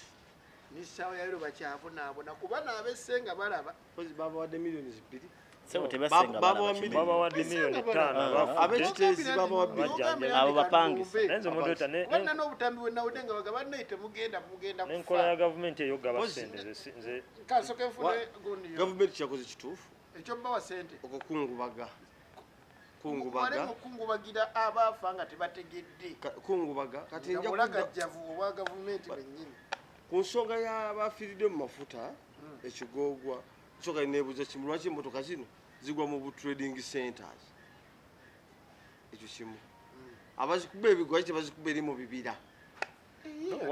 n'essaawa yaliro bakyabonaabona kuba naabesse nga balaba. Mpozi babawadde miliyoni 2. Sebo, tebasenga Babawa balaba miliyoni. kimu. Babawadde miliyoni 5 abafudde. Ab'ekiteezi babawa bbiri. Bajjanjaba. Abo bapangisa. Naye nze moderator, Kuba n'obutambi bwe nawudde nga bagamba naye temugenda, mugenda n'enkola ya kufa. gavumenti eyo gaba Mpozi- sente nze Kansooke nfune gundi yo. Gavumenti kyakoze kituufu. Ekyobawa sente. Okukungubaga Wale kungubaga mukungubagira abaafa nga tebategedde. Kungubaga kati Nga nja kudda bulagajjavu obwa gavumenti bennyini. Ku nsonga y'abafiiridde mu mafuta ekigoogwa, nsooka neebuuza kimu: lwaki emmotoka zino zigwa mu bu trading centers? Ekyo kimu. Abazikuba ebigwa lwaki tebazikuba eri mu bibira? No,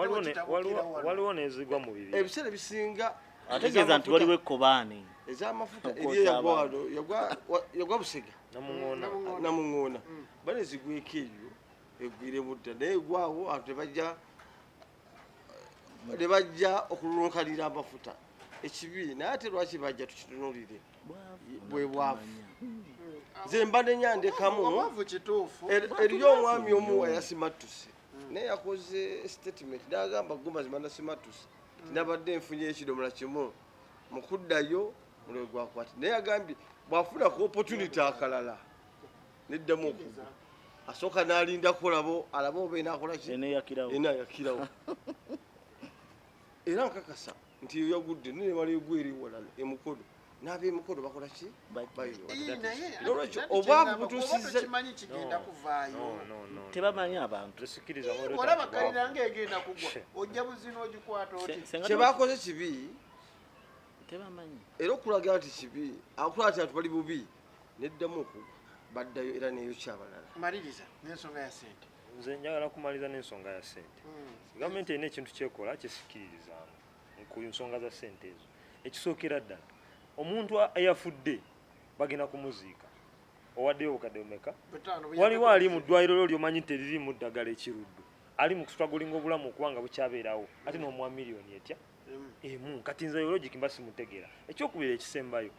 waliwo nezigwa mu bibira. Ebiseera ebisinga Ategeeza nti waliwo ekkobaane. Ez'amafuta Okwokya eri eyagwa abantu. wano, yagwa Busega. Namuŋoona. Namuŋoona bane zigweko eyo egwiremu dda, naye egwawo abantu tebajja okulunkanira amafuta ekibi. Naye ate lwaki bajja? Tukitunulire bwe bwavu. Nze mba nenyandekamu. Obwavu kituufu. Eriyo omwami omu eyasimattuse, naye yakoze statement n'agamba, "Go mazima nasimattuse, tinabadde nfunye ekidomola kimu mukuddayo muliro gwakwata." Naye yagambye bw'afuna ku opportunity akalala neddamu okugwa, asooka n'alindako labo alabe oba enaakola ki. Eneyakirawo. Enaayakirawo. Era nkakasa nti eyo yagudde naye nemala egwa eri walala emukono. N'ab'emikono bakola ki? Bajja. Bayiwa. Ii, naye Nolwekyo ate obwavu kyengamba, butuusizza- oba tokimanyi kigenda kuvaayo. No, no, no, no. Tebamanyi abantu. Nze sikkiriza Ii, moderator olaba nti kalina bwavu. ng'egenda kugwa, ojja buzina ogikwata oti. Senga Kyebakoze kibi. Tebamanyi. Era okulaga nti kibi, akulaga nti abantu bali bubi, neddamu okugwa, baddayo era neyokya abalala. Maliriza n'ensonga ya sente. Nze njagala kumaliza n'ensonga ya sente. Gavumenti erina ekintu kyekola kyesikkiririzaamu ku nsonga za sente ezo. Ekisookera ddala, omuntu eyafudde bagenda kumuziika, owaddeyo obukadde bumeka? Butaano. Waliwo ali mu ddwaliro lyo lyomanyi nti teririmu ddagala ekiruddu, ali mu kustrugglinga obulamu okuba nga bukyabeerawo, ate n'omuwa miliyoni etya? Emu. Kati nze logic mba simutegeera. Ekyokubiri ekisembayo,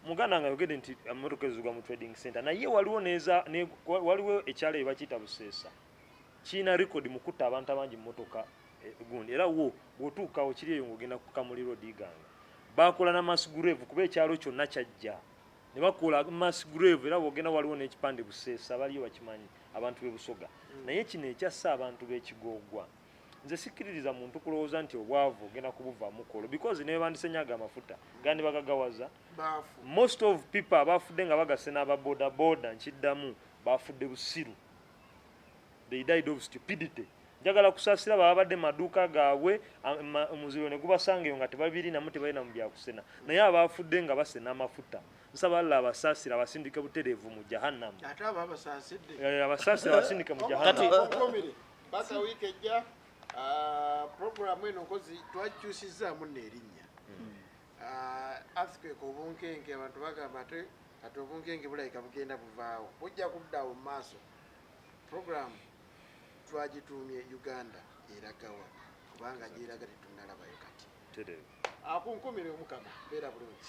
muganda nga yogedde nti emmotoka ezo zigwa mu trading center, naye waliwo waliwo ekyalo eyo bakiyita Buseesa, kirina record mu kutta abantu abangi mu mmotoka, gundi. Era wo bw'otuukawo kiri eyo ng'ogenda ku Kamuli Road Iganga, bakola na mass grave, kuba ekyalo kyonna kyajja ne bakola mass grave. Era bw'ogenda waliwo n'ekipande Buseesa, baliyo bakimanyi abantu b'e Busoga. Naye kino ekyassa abantu b'Ekigoogwa, nze sikkiririza muntu kulowooza nti obwavu ogenda kubuvaamu kolo, because ne bandisenyaga amafuta gandibagagawaza. Baafu. Most of people abafudde nga bagase n'ababodaboda, nkiddamu, bafudde busiru. They died of stupidity. Njagala kusaasira babadde maduuka gaabwe, omuziro ne gubasanga eyo nga tebabirinamu, tebalina mu byakusena. Naye abafudde nga basena amafuta, nsaba Allah abasaasira, abasindike butereevu mu jahannamu. Ate abo abasaasidde. Abasaasira, abasindike mu jahannamu. Okomere paka wiiki ejja. Programu eno nkozi twakyusizaamu nno erinnya. Earthquake obunkenke, abantu bagamba ate kati obunkenke bulabika bugenda buvaawo, bujja kuddaawo mu maaso. Programu twagituumye Uganda Eragawa, kubanga gyeraga tetunnalabayo kati. Tereevu. Akunkumire omukama, beera bulungi.